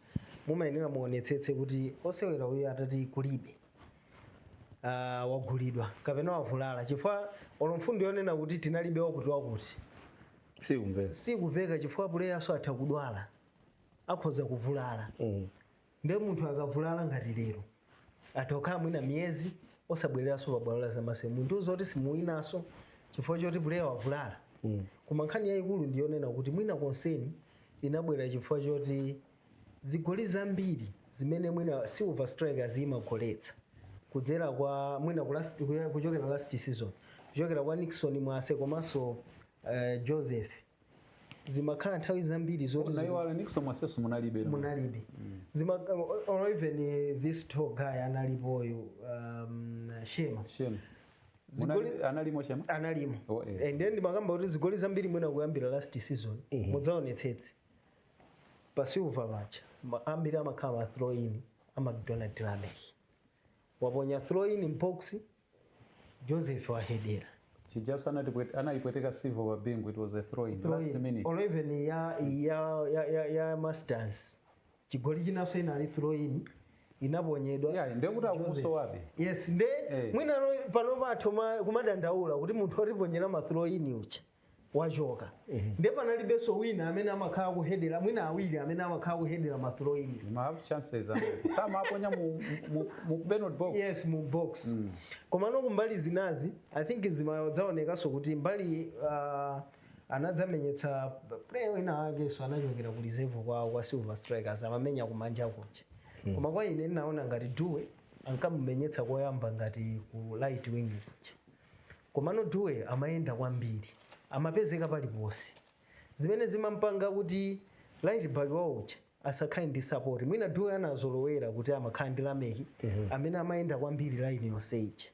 Mumayenera muonetsetse kuti osewera uyu atati kulibe, wagulidwa kapena wavulala, chifukwa olo mfundo yonena kuti tinalibe wakuti wakuti sikumveka. Sikumveka, chifukwa player atha kudwala, akhoza kuvulala. Ndiye munthu akavulala ngati lero, atokhala mwina miyezi osabwereranso pa bwalo la zamasewero, munthu uzoti simuwinanso chifukwa choti player wavulala. Koma nkhani yayikulu ndiyonena kuti mwina konseni inabwera chifukwa choti zigoli zambiri zimene mwina Silver Strikers imagoletsa kudzera kwa mwina kuchokera last season, kuchokera kwa Nixon Mwase komanso Joseph, zimakhala nthawi zambiri zoti Naiwala Nixon Mwaseso munalibe. Munalibe. Zima or even this tall guy analipoyo, Shema. Shema. Analimo Shema? Analimo. Oh, eh. And then ndimakamba kuti zigoli zambiri mwina kuyambira last season, mudzaonetsetse pa Silver pacha, ambiri amakhala ma throw in a McDonald Lamek. Waponya throw in box, Joseph wahedera. Chijaso anayipweteka Silver pa Bingu, it was a throw in Throw last in. minute. Or even ya Masters, chigoli chinanso inali throw in, inaponyedwa. Yeah, ndekuti akusowabe. Yes, nde Eh. mwina pano pathu kumadandaula kuti munthu otiponyera ma throw in ucha wachoka, nde panalibenso wina amene amakhala kuhedera, mwina awiri amene amakhala kuhedera ma throw in. Ma have chances amene samaponya mu penalty box. Yes, mu box. Komano kumbali zinazi, I think zimadzaonekanso kuti mbali anadzamenyetsa player wina akenso anachokera ku reserve kwa Silver Strikers, amamenya kumanja kuja. Koma kwa ine ndinaona ngati Duwe ankamumenyetsa koyamba ngati ku right wing kuja. Komano Duwe amayenda kwambiri, amapezeka paliponse, zimene zimampanga kuti right back wauja asakhale ndi support. Mwina Duwe anazolowera kuti amakhala ndi Lameki amene amayenda kwambiri line yonse ija.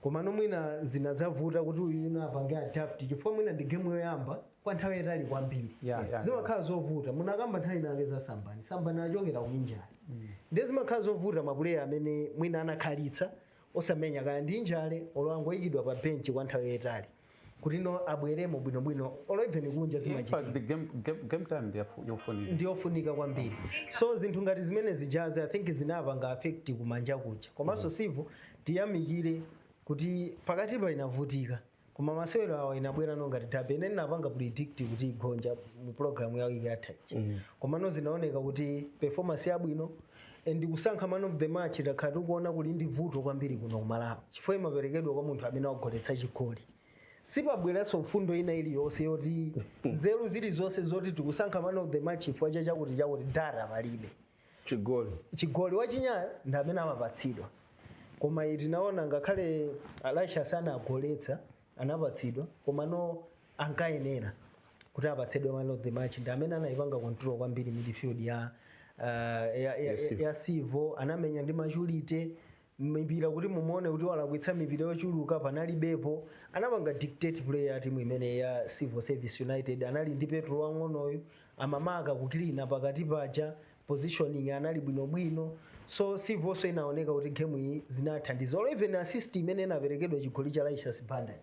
Komano mwina zinadzavuta kuti uyu ino apange adapt, chifukwa mwina ndi game yoyamba kwa nthawi yayitali kwambiri. Zimakhala zovuta. Munakamba nthawi inake za Sambani. Sambani achokera ku injury, ndiye zimakhala zovuta ma player amene mwina anakhalitsa osamenya, kaya ndi injury olo angoyikidwa pa bench kwa nthawi yayitali, kuti no abweremo bwinobwino, olo even kunja In zimachitika. fact, the game time ndiyofunika. Ndiyofunika kwambiri. So zinthu ngati zimene zijazi, I think zinapanga affect kumanja kuja. Komanso Silver tiyamikire kuti pakati pa inavutika, koma masewero awa inabwera no ngati derby. Ine ndinapanga predict kuti igonja mu program ya wiki yatha ija, komano zinaoneka kuti performance yabwino. And kusankha man of the match, takhala tikuona kuli ndi vuto kwambiri kuno kumalawi, chifukwa imaperekedwa kwa munthu amene wagoletsa chigoli. Sipabweranso mfundo ina iliyonse yoti nzeru zilizonse zoti tikusankha man of the match chifukwa cha chakuti chakuti, data palibe. Chigoli. Chigoli wachinyayo ndi amene amapatsidwa. Koma iyi tinaona ngakhale Elisha sanagoletsa, anapatsidwa, komano ankayenera kuti apatsidwe man of the match ndi amene anayipanga control kwambiri midfield ya Silver. ya Silver. Anamenya ndi maturity mipira kuti mumuone kuti walakwitsa mipira yochuluka panalibepo. Anapanga dictate play ya timu imene ya Civil Service United. Anali ndi Petro wang'onoyo, amamaka kukilina pakati paja, positioning anali bwinobwino. So Silver inaoneka kuti game iyi zinathandiza. Olo even assist imene inaperekedwa chigoli cha Laisha Banda,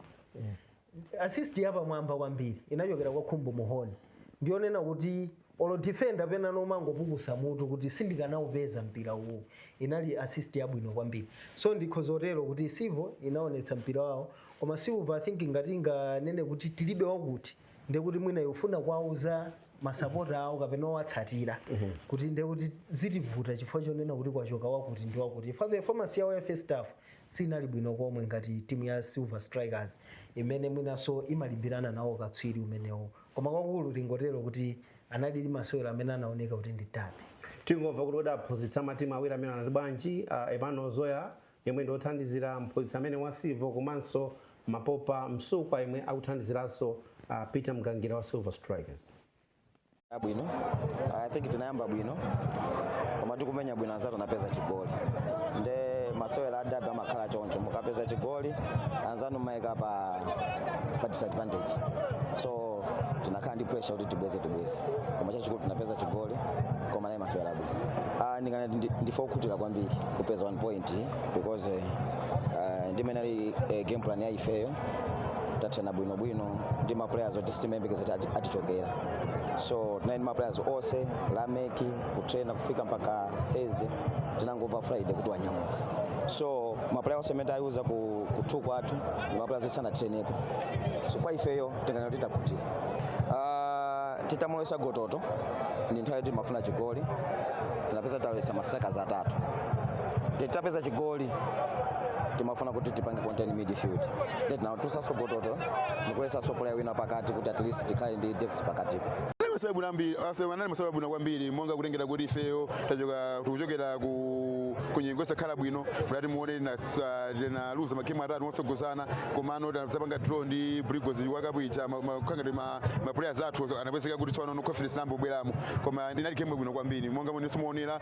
assist yapamwamba kwambiri inachokera kwa Khumbo Muhoni. Ndionena kuti olo defender pena nomangopukusa mutu kuti sindikanaupeza mpira uwu, inali assist yabwino kwambiri. So ndikhozotero kuti Silver inaonetsa mpira wawo. Koma Silver, I think ngati inganene kuti tilibe wakuti, ndekuti mwina ikufuna kuwauza masapota awo kapena owatsatira kuti ndekuti zitivuta chifukwa chonena kuti kwachoka wakuti ndi wakuti. Chifukwa performance yawo ya first half sinali bwino komwe ngati timu ya Silver Strikers imene mwinanso imalimbirana nawo katswiri umenewo. Koma kwakulu tingotero kuti Analili masewero amene anaoneka kuti ndi derby. Tingomva kuti aphunzitsa matimu awiri amene anati bwanji. Emmanuel Zoya, yemwe ndi othandizira mphunzitsi amene wa Silver, komanso Mapopa Msukwa, yemwe akuthandiziranso Peter Mgangira wa Silver Strikers. Bwino, I think tinayamba bwino, koma tikumenya bwino, anzathu anapeza chigoli. Nde masewera a derby amakhala choncho, mukapeza chigoli anzanu mayika pa disadvantage, so tinakhala ndi pressure kuti tibweze tibweze, koma chachikulu tinapeza chigoli. Koma naye masewera abwino. Ndingati ndife okhutira kwambiri kupeza 1 point because ndimene ali game plan ya ifeyo, tathena bwinobwino ndi ma players oti sitimayembekeza kuti atichokera. So tinali ndi ma players onse lameki kutraina kufika mpaka Thursday, tinangomva Friday kuti wanyamuka. So ma player onse amene tayuza ku kwathu ndi ma players osanatraineko, so kwa ifeyo tinganena kuti takhutira. Titamulowesa Gototo ndi nthawi yoti timafuna chigoli, tinapeza talowesa ma strikers atatu. Titapeza chigoli timafuna kuti tipange contain midfield, then tinatusaso Gototo nikulesaso player wina pakati kuti at least tikhale ndi depth pakatipo. Anali masewera bwino kwambiri, monga kutengera kuti ifeyo tachoka, tikuchokera ku nyengo isakhala bwino. Mutati muone, tinaluza magemu atatu motsogozana, komano tinadzapanga draw ndi Brigos wakabwicha khangati ma players athu anapezeka kuti tsopano confidence nambobweramo. Koma inali game bwino kwambiri, monga mwene simuonera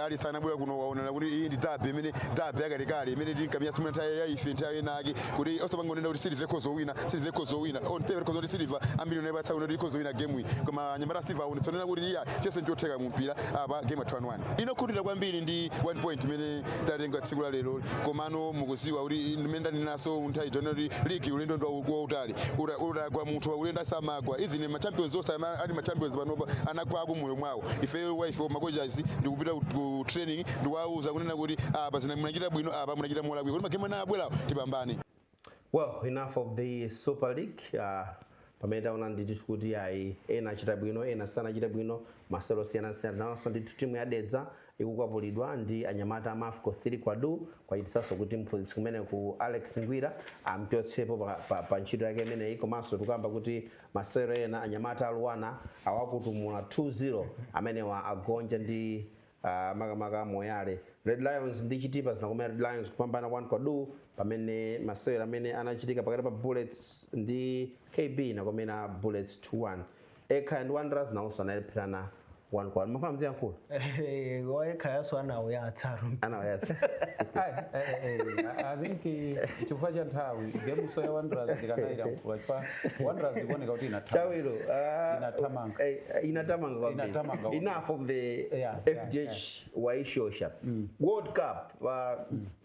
ali sana bwera kuno waonera kuti iyi ndi derby, imene derby yakalikali imene tinkamenya simuna nthawi ya ife, nthawi inake kuti osapanga kunena kuti Silver ikhoza wina, Silver ikhoza wina. On paper ikhoza kuti Silver ambiri unayipatsa kuno kuti ikhoza wina game iyi, koma anyamata Silver aonetsa kuti iya, chonse nchotheka mu mpira. Apa game ya 1-1 inokhutira kwambiri ndi 1 point imene tatenga tsiku la lero. Komano mukuziwa kuti imene ndanenaso nthawi ija kuti ligi ulendo ndi wautali, utagwa munthu ulendo asamagwa. Even ma champions onse ali ma champions panopa anagwako moyo mwawo. Ifeyo wa ife ma coaches ndikupita ku training, ndikuwauza kunena kuti apa zina munachita bwino, apa munachita molakwika, kuti magemu ena abwerawo tipambane. Well, enough of the Super League. Pamene taona ndithu kuti ayi, ena achita bwino, ena sanachita bwino masewero osiyanasiyana. Nawonso ndithu timu ya Dedza ikukwapulidwa ndi anyamata a Mafco 3 kwadu, kwachitisanso kuti mphunzitsi kumene ku Alex Ngwira amchotsepo pa ntchito yake imeneyi. Komanso tikuyamba kuti masewero ena, anyamata aluwana awakutumula 2-0, amenewa agonja ndi makamaka Moyale. Red Lions ndi Chitipa zinakomera, Red Lions kupambana 1 kwadu, pamene masewero amene anachitika pakati pa Bullets ndi KB nakomera Bullets 2-1. Ekhaya ndi Wanderers nawonso analepherana 1 kwa 1. Mafuna mziyankhula? Waekhayaso anawuyatsa. Anawayatsa. I think chifukwa cha nthawi, gemuso ya Wanderers ndikanayilankhula, chifukwa Wanderers ikuoneka kuti Chawiro, inathamanga. Inatamanga kwambiri. Inatamanga kwambiri. Enough of the FDH waishosha. World Cup,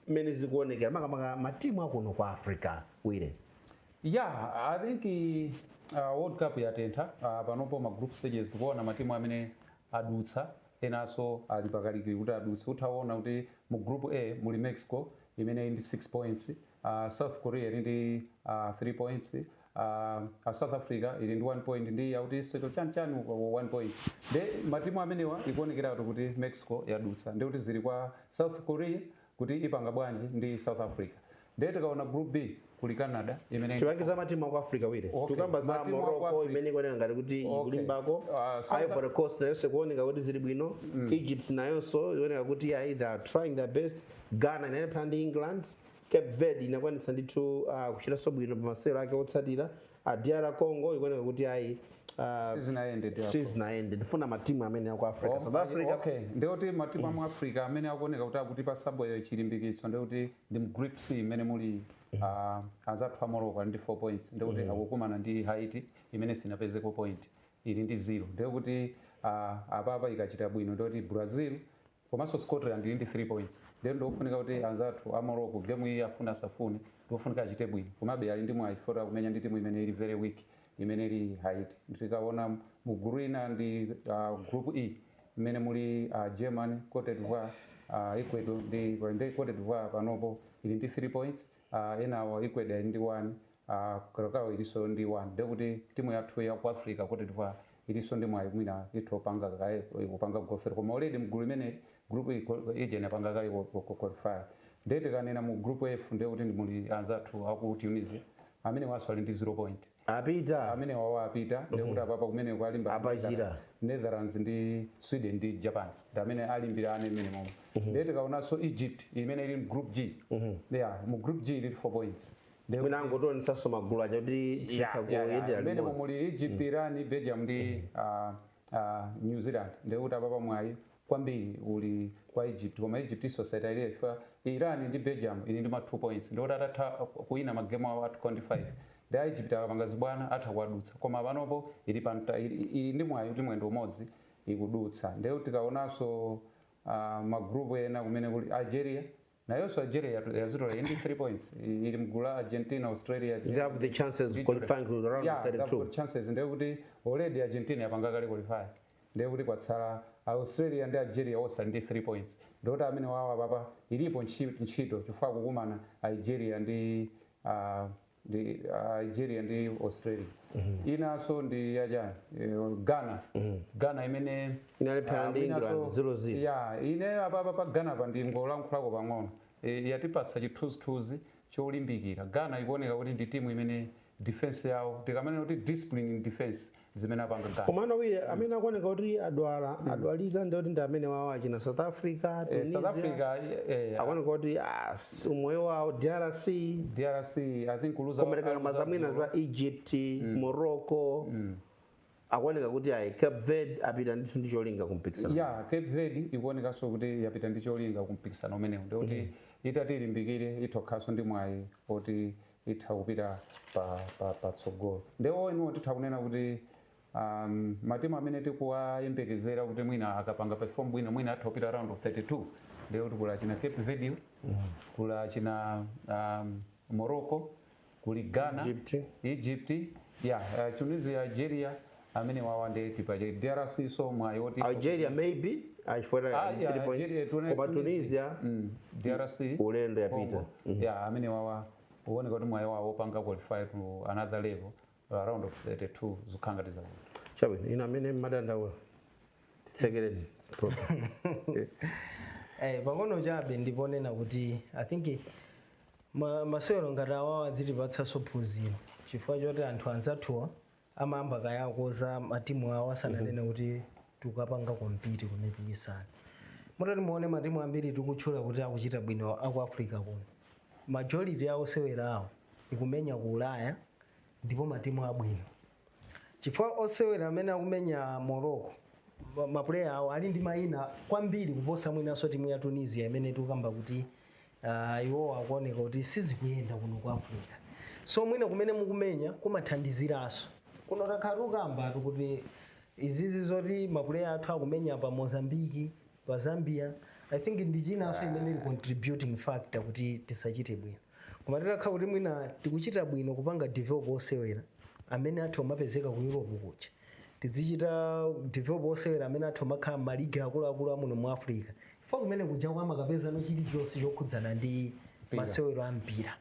mmene zikuonekera makamaka matimu akuno kwa Africa, wire? Yeah, I think World Cup yatentha. Panopo ma group stages tikuona matimu amene adutsa, enanso ali pakalikili kuti adutse. Utaona kuti mu Group A muli Mexico imene ili ndi 6 points, South Korea ili ndi 3 points, South Africa ili ndi 1 point, ndi yakuti seto chani 1 point. De matimu amenewa ikuonekeratu kuti Mexico yadutsa, ndi kuti zili kwa South Korea kuti ipanga bwanji ndi South Africa. Ndiye tikaona Group B kuli Canada imene Tipangiza matimu aku Africa, wire. Okay. Tukamba za Matimu aku Morocco Africa. imene ikuoneka ngati kuti ikulimbako. Ivory Coast nayonso ikuoneka kuti zili bwino. Egypt nayonso ikuoneka kuti ayi, they are trying their best. Ghana inalepha ndi England. Cape Verde inakwanitsa ndithu kuchitanso bwino pa masewero ake otsatira. DR Congo ikuoneka kuti ayi, Sizinayende DR Congo. sizinayende. Ndifuna matimu amene aku Africa, South Africa. Okay, ndikuti matimu amu Africa amene akuoneka kuti akutipasa chilimbikitso, ndikuti ndi mu Group C imene muli anzathu a Morocco ali ndi 4 points, ndikuti akukumana ndi Haiti imene sinapezeko point, ili ndi 0. Ndikuti apapa ikachita bwino, ndikuti Brazil komanso Scotland ili ndi 3 points. Ndiye ndikufunika kuti anzathu a Morocco game iyi, afuna asafune, ndikufunika achite bwino. Komabe ali ndi mwayi fota kumenya ndi timu imene ili very weak, imene ili Haiti. Tikaona mu group ina ndi Group E imene muli Germany, Cote d'Ivoire, Ecuador ndi Cote d'Ivoire panopo ili ndi 3 points, enawo Ecuador ili ndi 1, Curacao ilinso ndi 1. Ndekuti timu yathu ya ku Africa, Cote d'Ivoire, ilinso ndi mwayi, mwina itho panga kaye kupanga go through, koma already mgulu imene group ije inapanga kale qualify. Ndiye tikanena mu Group F, ndiye kuti muli anzathu aku Tunisia amene waso ali ndi 0 point. Apita. Amene wawo apita, ndekuti apapa kumene kwalimba Apachira. Netherlands ndi Sweden ndi Japan ndi amene alimbirane mmene momwe. Ndiye tikaonanso Egypt imene ili mu Group G, yeah, mu Group G ili 4 points. Mwina angotionetsanso magulu aja kuti titha kuyendera Mmene limodzi. muli Egypt, Iran, Belgium ndi New Zealand. Ndekuti apapa mwayi kwambiri uli kwa Egypt, koma Egypt isosayita chifukwa Iran ndi Belgium ili ndi ma 2 points, ndikuti atatha kuwina magemu awo at 25 ndi a Egypt akapanga zibwana atha kuwadutsa. Koma panopo ili ndi mwayi kuti mwendo umodzi ikudutsa. Ndekuti tikaonanso magrupu ena kumene kuli Algeria, nayonso Algeria yazitola, ili ndi 3 points, ili mgulu la Argentina, Australia. They have the chances of qualifying to the round Yeah, of they've 32. got chances. Ndekuti already Argentina yapanga kale qualify, ndekuti kwatsala Australia ndi Algeria, onse ali ndi 3 points. Ndikuti amene wawa papa ilipo ntchito chifukwa kukumana Algeria ndi Australia. Inanso ndi yachani, Ghana. Ghana imene Inalephera ndi England 0-0. Ya, ine apapa pa Ghana pa ndingolankhulako pang'ono. Yatipatsa chithunzithunzi cholimbikira. Ghana ikuoneka kuti ndi timu imene defense yawo, tikamanena kuti discipline in defense, zimene apanga Ghana. Komano wile amene akuoneka kuti adwala, adwalika, ndikuti ndi amene wawo achina South Africa, Tunisia. South Africa, akuoneka kuti umoyo wawo, DRC. DRC, I think kuluza. Koma tikakamba zamwina za Egypt, Morocco, akuoneka kuti ayi, Cape Verde apita ndithu ndi cholinga kumpikisano. Ya, Cape Verde ikuonekanso kuti yapita ndi cholinga kumpikisano umenewu, ndikuti itati ilimbikire itokhaso ndi mwayi oti itha kupita patsogolo. Ndewo inuwo titha kunena kuti matimu amene tikuwayembekezera kuti mwina akapanga perform bwino mwina atha kupita round of 32, ndekuti kuli achina Cape Verde, kuli achina Morocco, kuli Ghana, Egypt. Egypt, yeah, Tunisia, Algeria, amene wawa ndi tipache DRC, so mwayi oti Algeria maybe achifukwa Ah, yeah, 3 points. Algeria, Koma Tunisia DRC ulendo yapita. Congo. Yeah, amene wawa uoneka kuti mwayi wawo opanga qualify to another level, round of 32, zikukhala ngati zakuti. Chabwino, ino amene mmadandaula, titsekereni. Pang'ono chabe ndiponena kuti I think masewero ngati awawa adzitipatsanso phunziro, chifukwa choti anthu anzathuwa amayamba kayakoza matimu awo asananene kuti tikapanga compete kumipikisano. Mutati muone matimu ambiri tikutchula kuti akuchita bwino aku Africa kuno, majority ya osewera awo ikumenya ku Ulaya, ndipo matimu abwino, chifukwa osewera amene akumenya Morocco, mapuleya awo ali ndi mayina kwambiri kuposa mwinanso timu ya Tunisia imene tikukamba kuti iwowo akuoneka kuti sizikuyenda kuno ku Africa. So mwina kumene mukumenya kumathandiziranso. Kuno takhala tikukamba kuti izizi zoti mapuleya athu akumenya pa Mozambiki, pa Zambia, I think ndi chinanso imene ili contributing factor kuti tisachite bwino. Koma titakhala kuti mwina tikuchita bwino kupanga develop osewera amene athu amapezeka ku Europe kuja, tidzichita develop osewera amene athu amakhala m'maligi akuluakulu amuno mu Africa, chifukwa kumene kuja amakapeza no chilichonse chokhudzana ndi masewero a mpira.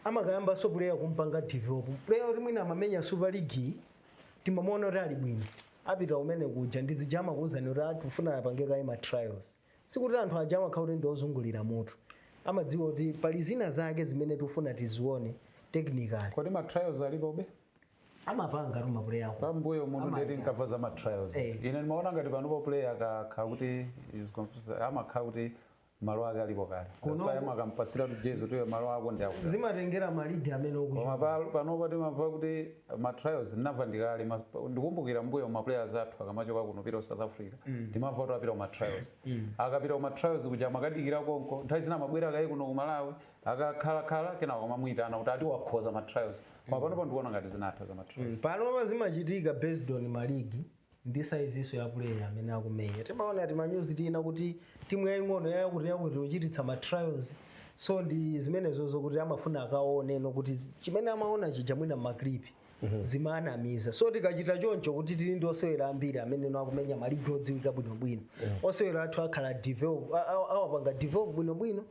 Amakayambanso player kumpanga develop, player kuti mwina amamenya Super League, timamuona kuti ali bwino, apita kumene kuja ndizija amakuwuzani kuti atifuna apange kaye ma trials. Sikuti anthu aja amakhala kuti ndi ozungulira mutu, amadziwa kuti pali zina zake zimene tikufuna tizione technically. Kodi ma trials alipobe? Amapanga tu mapuleya ako. Pambuyo munthu ndeti Amayita. nkamva za ma trials. Ine ndimaona ngati panopo player akakhala kuti is confused, amakhala kuti malo ake alipo kale. Kuno- That's why amakampasira kuti jezo tiwe malo ako ndi akuti. Zimatengera maligi amene Koma ukuchita. panopo timamva kuti ma trials ndinamva ndikale, ndikumbukira mbuyo ma players athu akamachoka kuno pita ku South Africa, ndimamva kuti apita ku ma trials. Akapita ku ma trials kuja amakadikira konko, nthawi zina amabwera kaye kuno ku Malawi, akakhalakhala, kenako amamuyitana kuti ati wakhoza ma trials. Koma panopo ndikuona ngati zinatha za ma trials. Panopa zimachitika based on maligi ndi saiziso ya player amene akumenya. Timaona timanyuzi tina kuti timu yaying'ono yakuti yakuti uchititsa ma trials, so ndi zimenezozo kuti amafuna akaone kuti chimene amaona chija mwina ma clip zimanamiza. So tikachita choncho kuti tili ndi osewera ambiri amene no akumenya maligi odziwika bwinobwino, osewera athu akhala develop, awapanga develop bwinobwino,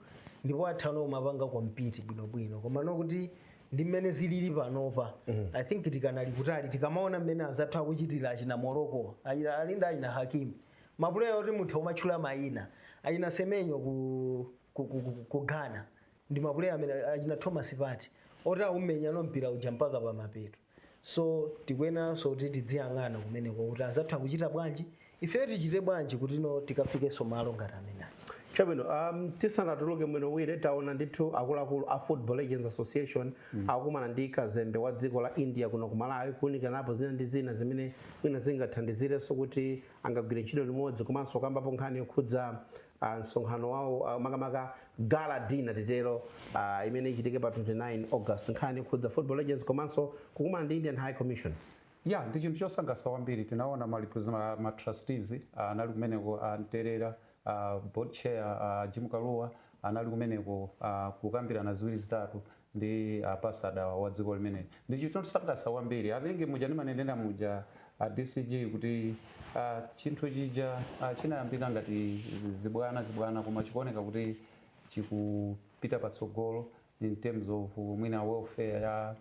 ndipo athano umapanga compete bwinobwino. Koma nokuti ndi mmene zilili panopa, I think tikanali kutali. Tikamaona mmene azathu akuchitira, achina Morocco, alinda achina Hakimi, mapuleya oti munthu umatchula mayina, achina Semenyo ku Ghana, ndi mapuleya amene achina Thomas Partey oti aumenya no mpira uja mpaka pamapeto. So tikuyeneranso kuti tidziyang'ana kumeneko kuti anzathu akuchita bwanji, ife tichite bwanji kuti no tikafikenso malo ngati amenaji. Chabwino, tisanatuluke mwino wire, taona ndithu akuluakulu a Football Legends Association akukumana ndi kazembe wa dziko la India kuno ku Malawi, kuwunikanapo zina ndi zina zimene mwina zingathandizirenso kuti angagwire ntchito limodzi, komanso kambapo nkhani yokhudza msonkhano wawo, makamaka gala dinner titero, imene ichitike pa 29 August, nkhani yokhudza Football Legends komanso kukumana ndi Indian High Commission. Ya, ndi chinthu chosangalatsa kwambiri. Tinaona ma trustees anali kumeneko, Mterera, board chair Jim Kaluwa anali kumeneko kukambirana ziwiri zitatu ndi ambassador wa dziko limeneli. Ndi chinthu chosangalatsa kwambiri. I think muja ndimanenera muja DCG kuti chinthu chija chinayambika ngati zibwana zibwana, koma chikuoneka kuti chikupita patsogolo in terms of mwina welfare ya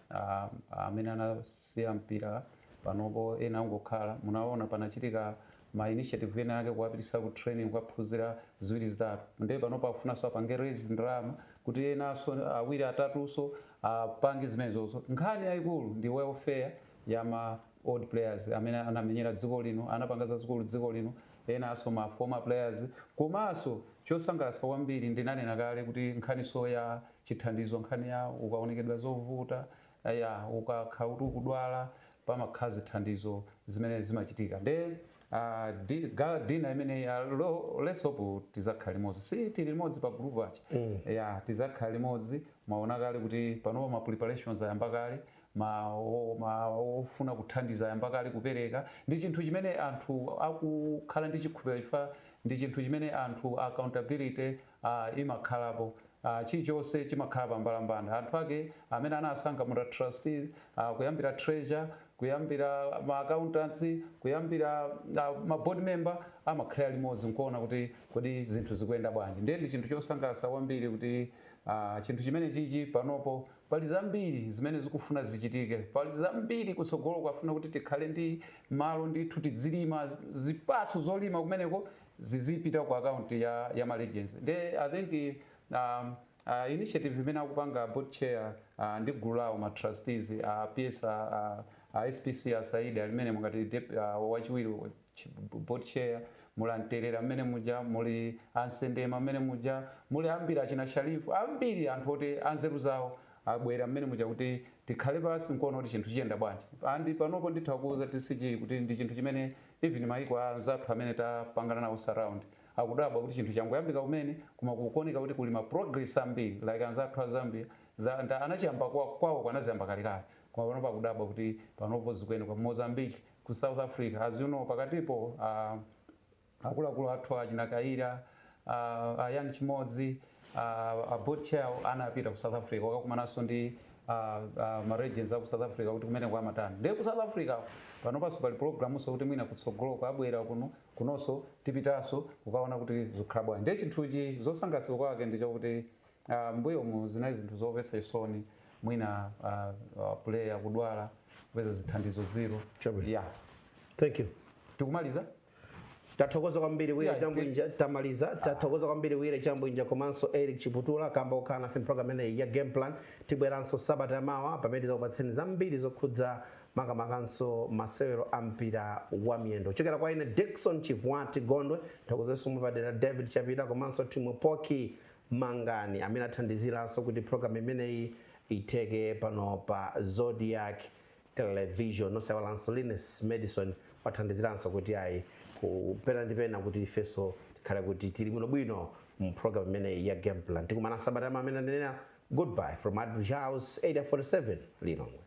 amene anasiya mpira panopo, ena angokhala. Munaona panachitika ma initiative ena ake kuwapitisa ku training, kuwaphunzira ziwiri zitatu. Ndiye panopo akufunanso apange raise ndalama kuti enanso awiri atatunso apange zimenezozo. Nkhani yayikulu ndi welfare ya ma old players amene anamenyera dziko lino, anapanga zazikulu dziko lino, enanso ma former players. Komanso chosangalatsa kwambiri, ndinanena kale kuti nkhaniso ya chithandizo, nkhani ya ukaonekedwa zovuta, ya ukakhala kuti ukudwala, pamakhala zithandizo zimene zimachitika. Nde gala dinner imene let's hope tizakhala limodzi, si tili limodzi pa group acha? Ya, tizakhala limodzi. Mwaona kale kuti panopa ma preparations ayamba kale, ma ofuna kuthandiza ayamba kale kupereka. Ndi chinthu chimene anthu akukhala ndi chikhulupiriro chifukwa ndi chinthu chimene anthu accountability imakhalapo, chilichonse chimakhala pambalambanda. Anthu ake amene anasankha mu trustee, kuyambira treasurer, kuyambira ma accountants, kuyambira ma board member, amakhala limodzi nkuona kuti kodi zinthu zikuyenda bwanji. Ndiye ndi chinthu chosangalatsa kwambiri kuti chinthu chimene chichi panopo pali zambiri zimene zikufuna zichitike, pali zambiri kutsogolo kwafuna kuti tikhale ndi malo ndithu tidzilima zipatso zolima kumeneko zizipita ku account ya ma legends. Nde I think initiative imene akupanga board chair ndi gulu lawo, ma trustees, PS, SPC Asaidi alimene mungati wachiwiri board chair, muli Amterera mmene muja, muli Ansendema mmene muja, muli ambiri achina Sharifu, ambiri anthu oti anzeru zawo abwera mmene muja kuti tikhale pasi nkuona kuti chinthu chiyenda bwanji. And panopo nditha kuuza TCG kuti ndi chinthu chimene even maiko anzathu amene tapangana nawo surround akudabwa kuti chinthu changoyambika kumene, koma kukuoneka kuti kuli ma progress ambiri, like anzathu a Zambia anachiyamba kwawo kwanaziyamba kalekale, koma panopo akudabwa kuti panopo zikuyenda. Kwa Mozambique, ku South Africa, as you know, pakatipo akuluakulu athu achina Kaira, ayani chimodzi, a board chair anapita ku South Africa wakakumananso ndi ma regions aku South Africa kuti kumene kwamatani. Ndiye ku South Africa panopanso pali programunso kuti mwina kutsogolo abwera kuno, kunonso tipitanso kukaona kuti zikukhala bwanji. Ndiye chinthuchi zosangalatsa kwake ndi chakuti mbuyomu zinali zinthu zomvetsa chisoni, mwina player kudwala, kupeza zithandizo zero. Chabwino. Yeah. Thank you. Tikumaliza. Tathokoza kwambiri Wire Chambwinja. Tamaliza. Tathokoza kwambiri Wire Chambwinja komanso Eric Chiputula kamba okhala nafe program imeneyi ya Game Plan. Tibweranso sabata yamawa pamene tizakupatseni zambiri zokhudza makamakanso masewero a mpira wa miyendo. Kuchokera kwa ine Dickson Chivwati Gondwe, thokozenso mwapadera David Chapita komanso Timopoki Mangani amene athandiziranso kuti program imeneyi itheke pano pa Zodiac Television. Nosawalanso Linus Madison wathandiziranso kuti ayi kupena ndi pena kuti ifenso tikhale kuti tili bwinobwino mu program imeneyi ya Game Plan. Tikumana sabata amene anenera. Goodbye from Adbridge House, 847 Lilongwe.